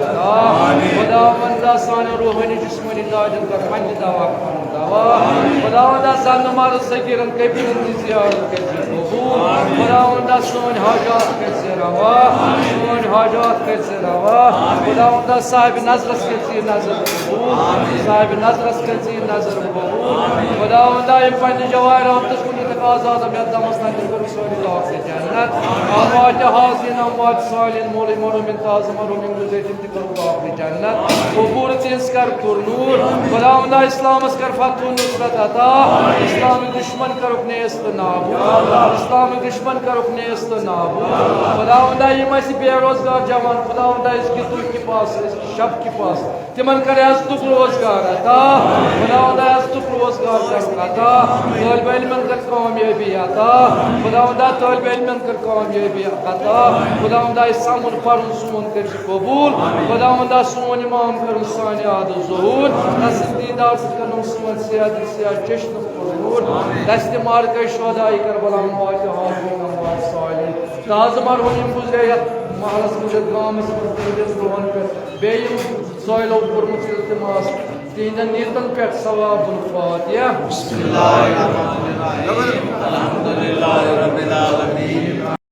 عطا۔ خداوندا سانٮ۪ن روحٲنی جسمٲنی دادٮ۪ن کر پننہِ دوا کرُن دوا۔ خداوندا زنانہٕ مرد صغیرن کبیرن تہِ زیارت کر زِ قبول۔ خداوندا سٲنۍ حاجات کر زِ روا، سٲنۍ حاجات کر زِ روا۔ خداوندا صاحب نظرس کر زِ نظر قبول، صاحب نظرس کر زِ نظر قبول۔ خداوندا یِم پننہِ جواہراتس کُن ییٚتٮ۪تھ آزاد یتھ دمس تام تہِ کٔرِو سٲری داخل جنت۔ اموات حاضرین، اموات صالحین، مولوی مرحومین، تازٕ مرحومین، گُزٲرۍ تِم تہِ کٔرٕکھ داخل جنت۔ قبور تِہنٛز کر پُر نوٗر۔ خداوندا اسلامس کر فتح و نصرت عطا۔ اسلامٕکۍ دشمن کرُکھ نیست نابود۔ اسلامٕکۍ دشمن کرُکھ نیست نابود۔ خداوندا یِم اسہِ بے روزگار جوان، خداوندا أزکہِ دُہکہِ پاسہٕ، أزکہِ شب کہِ پاسہٕ، تِمن کر عزتُک روزگار عطا۔ خداوندا عزتُک روزگار کر عطا۔ طٲلبِ علمن کر کامیٲبی عطا۔ خداوندا طٲلبِ علمن کر کامیٲبی عطا۔ خداوندا یہِ سمُن پرُن سون کٔرۍ زِ قبول۔ خداوندا سون امام کٔرٕن سانہِ عادٕ ظہور۔ تسٕنٛدِ دیٖدار سۭتۍ کٔرٕن سون صحت صحت چشمہٕ قبول۔ دستِ مارکے شہداے کربلا، اموات حاضرین، اموات صالحین۔ تازٕ مرحوم یِم گُزرے یتھ محلس منٛز، یتھ گامس منٛز، تِہنٛدٮ۪ن روحن پٮ۪ٹھ۔ بیٚیہِ یِم سٲیلو کوٚرمُت التماس، تِہنٛدٮ۪ن نیتن پٮ۪ٹھ ثواب الفاتحہ۔ بسم اللہ الرحمن الرحیم۔ الحمدللہ رب العالمین۔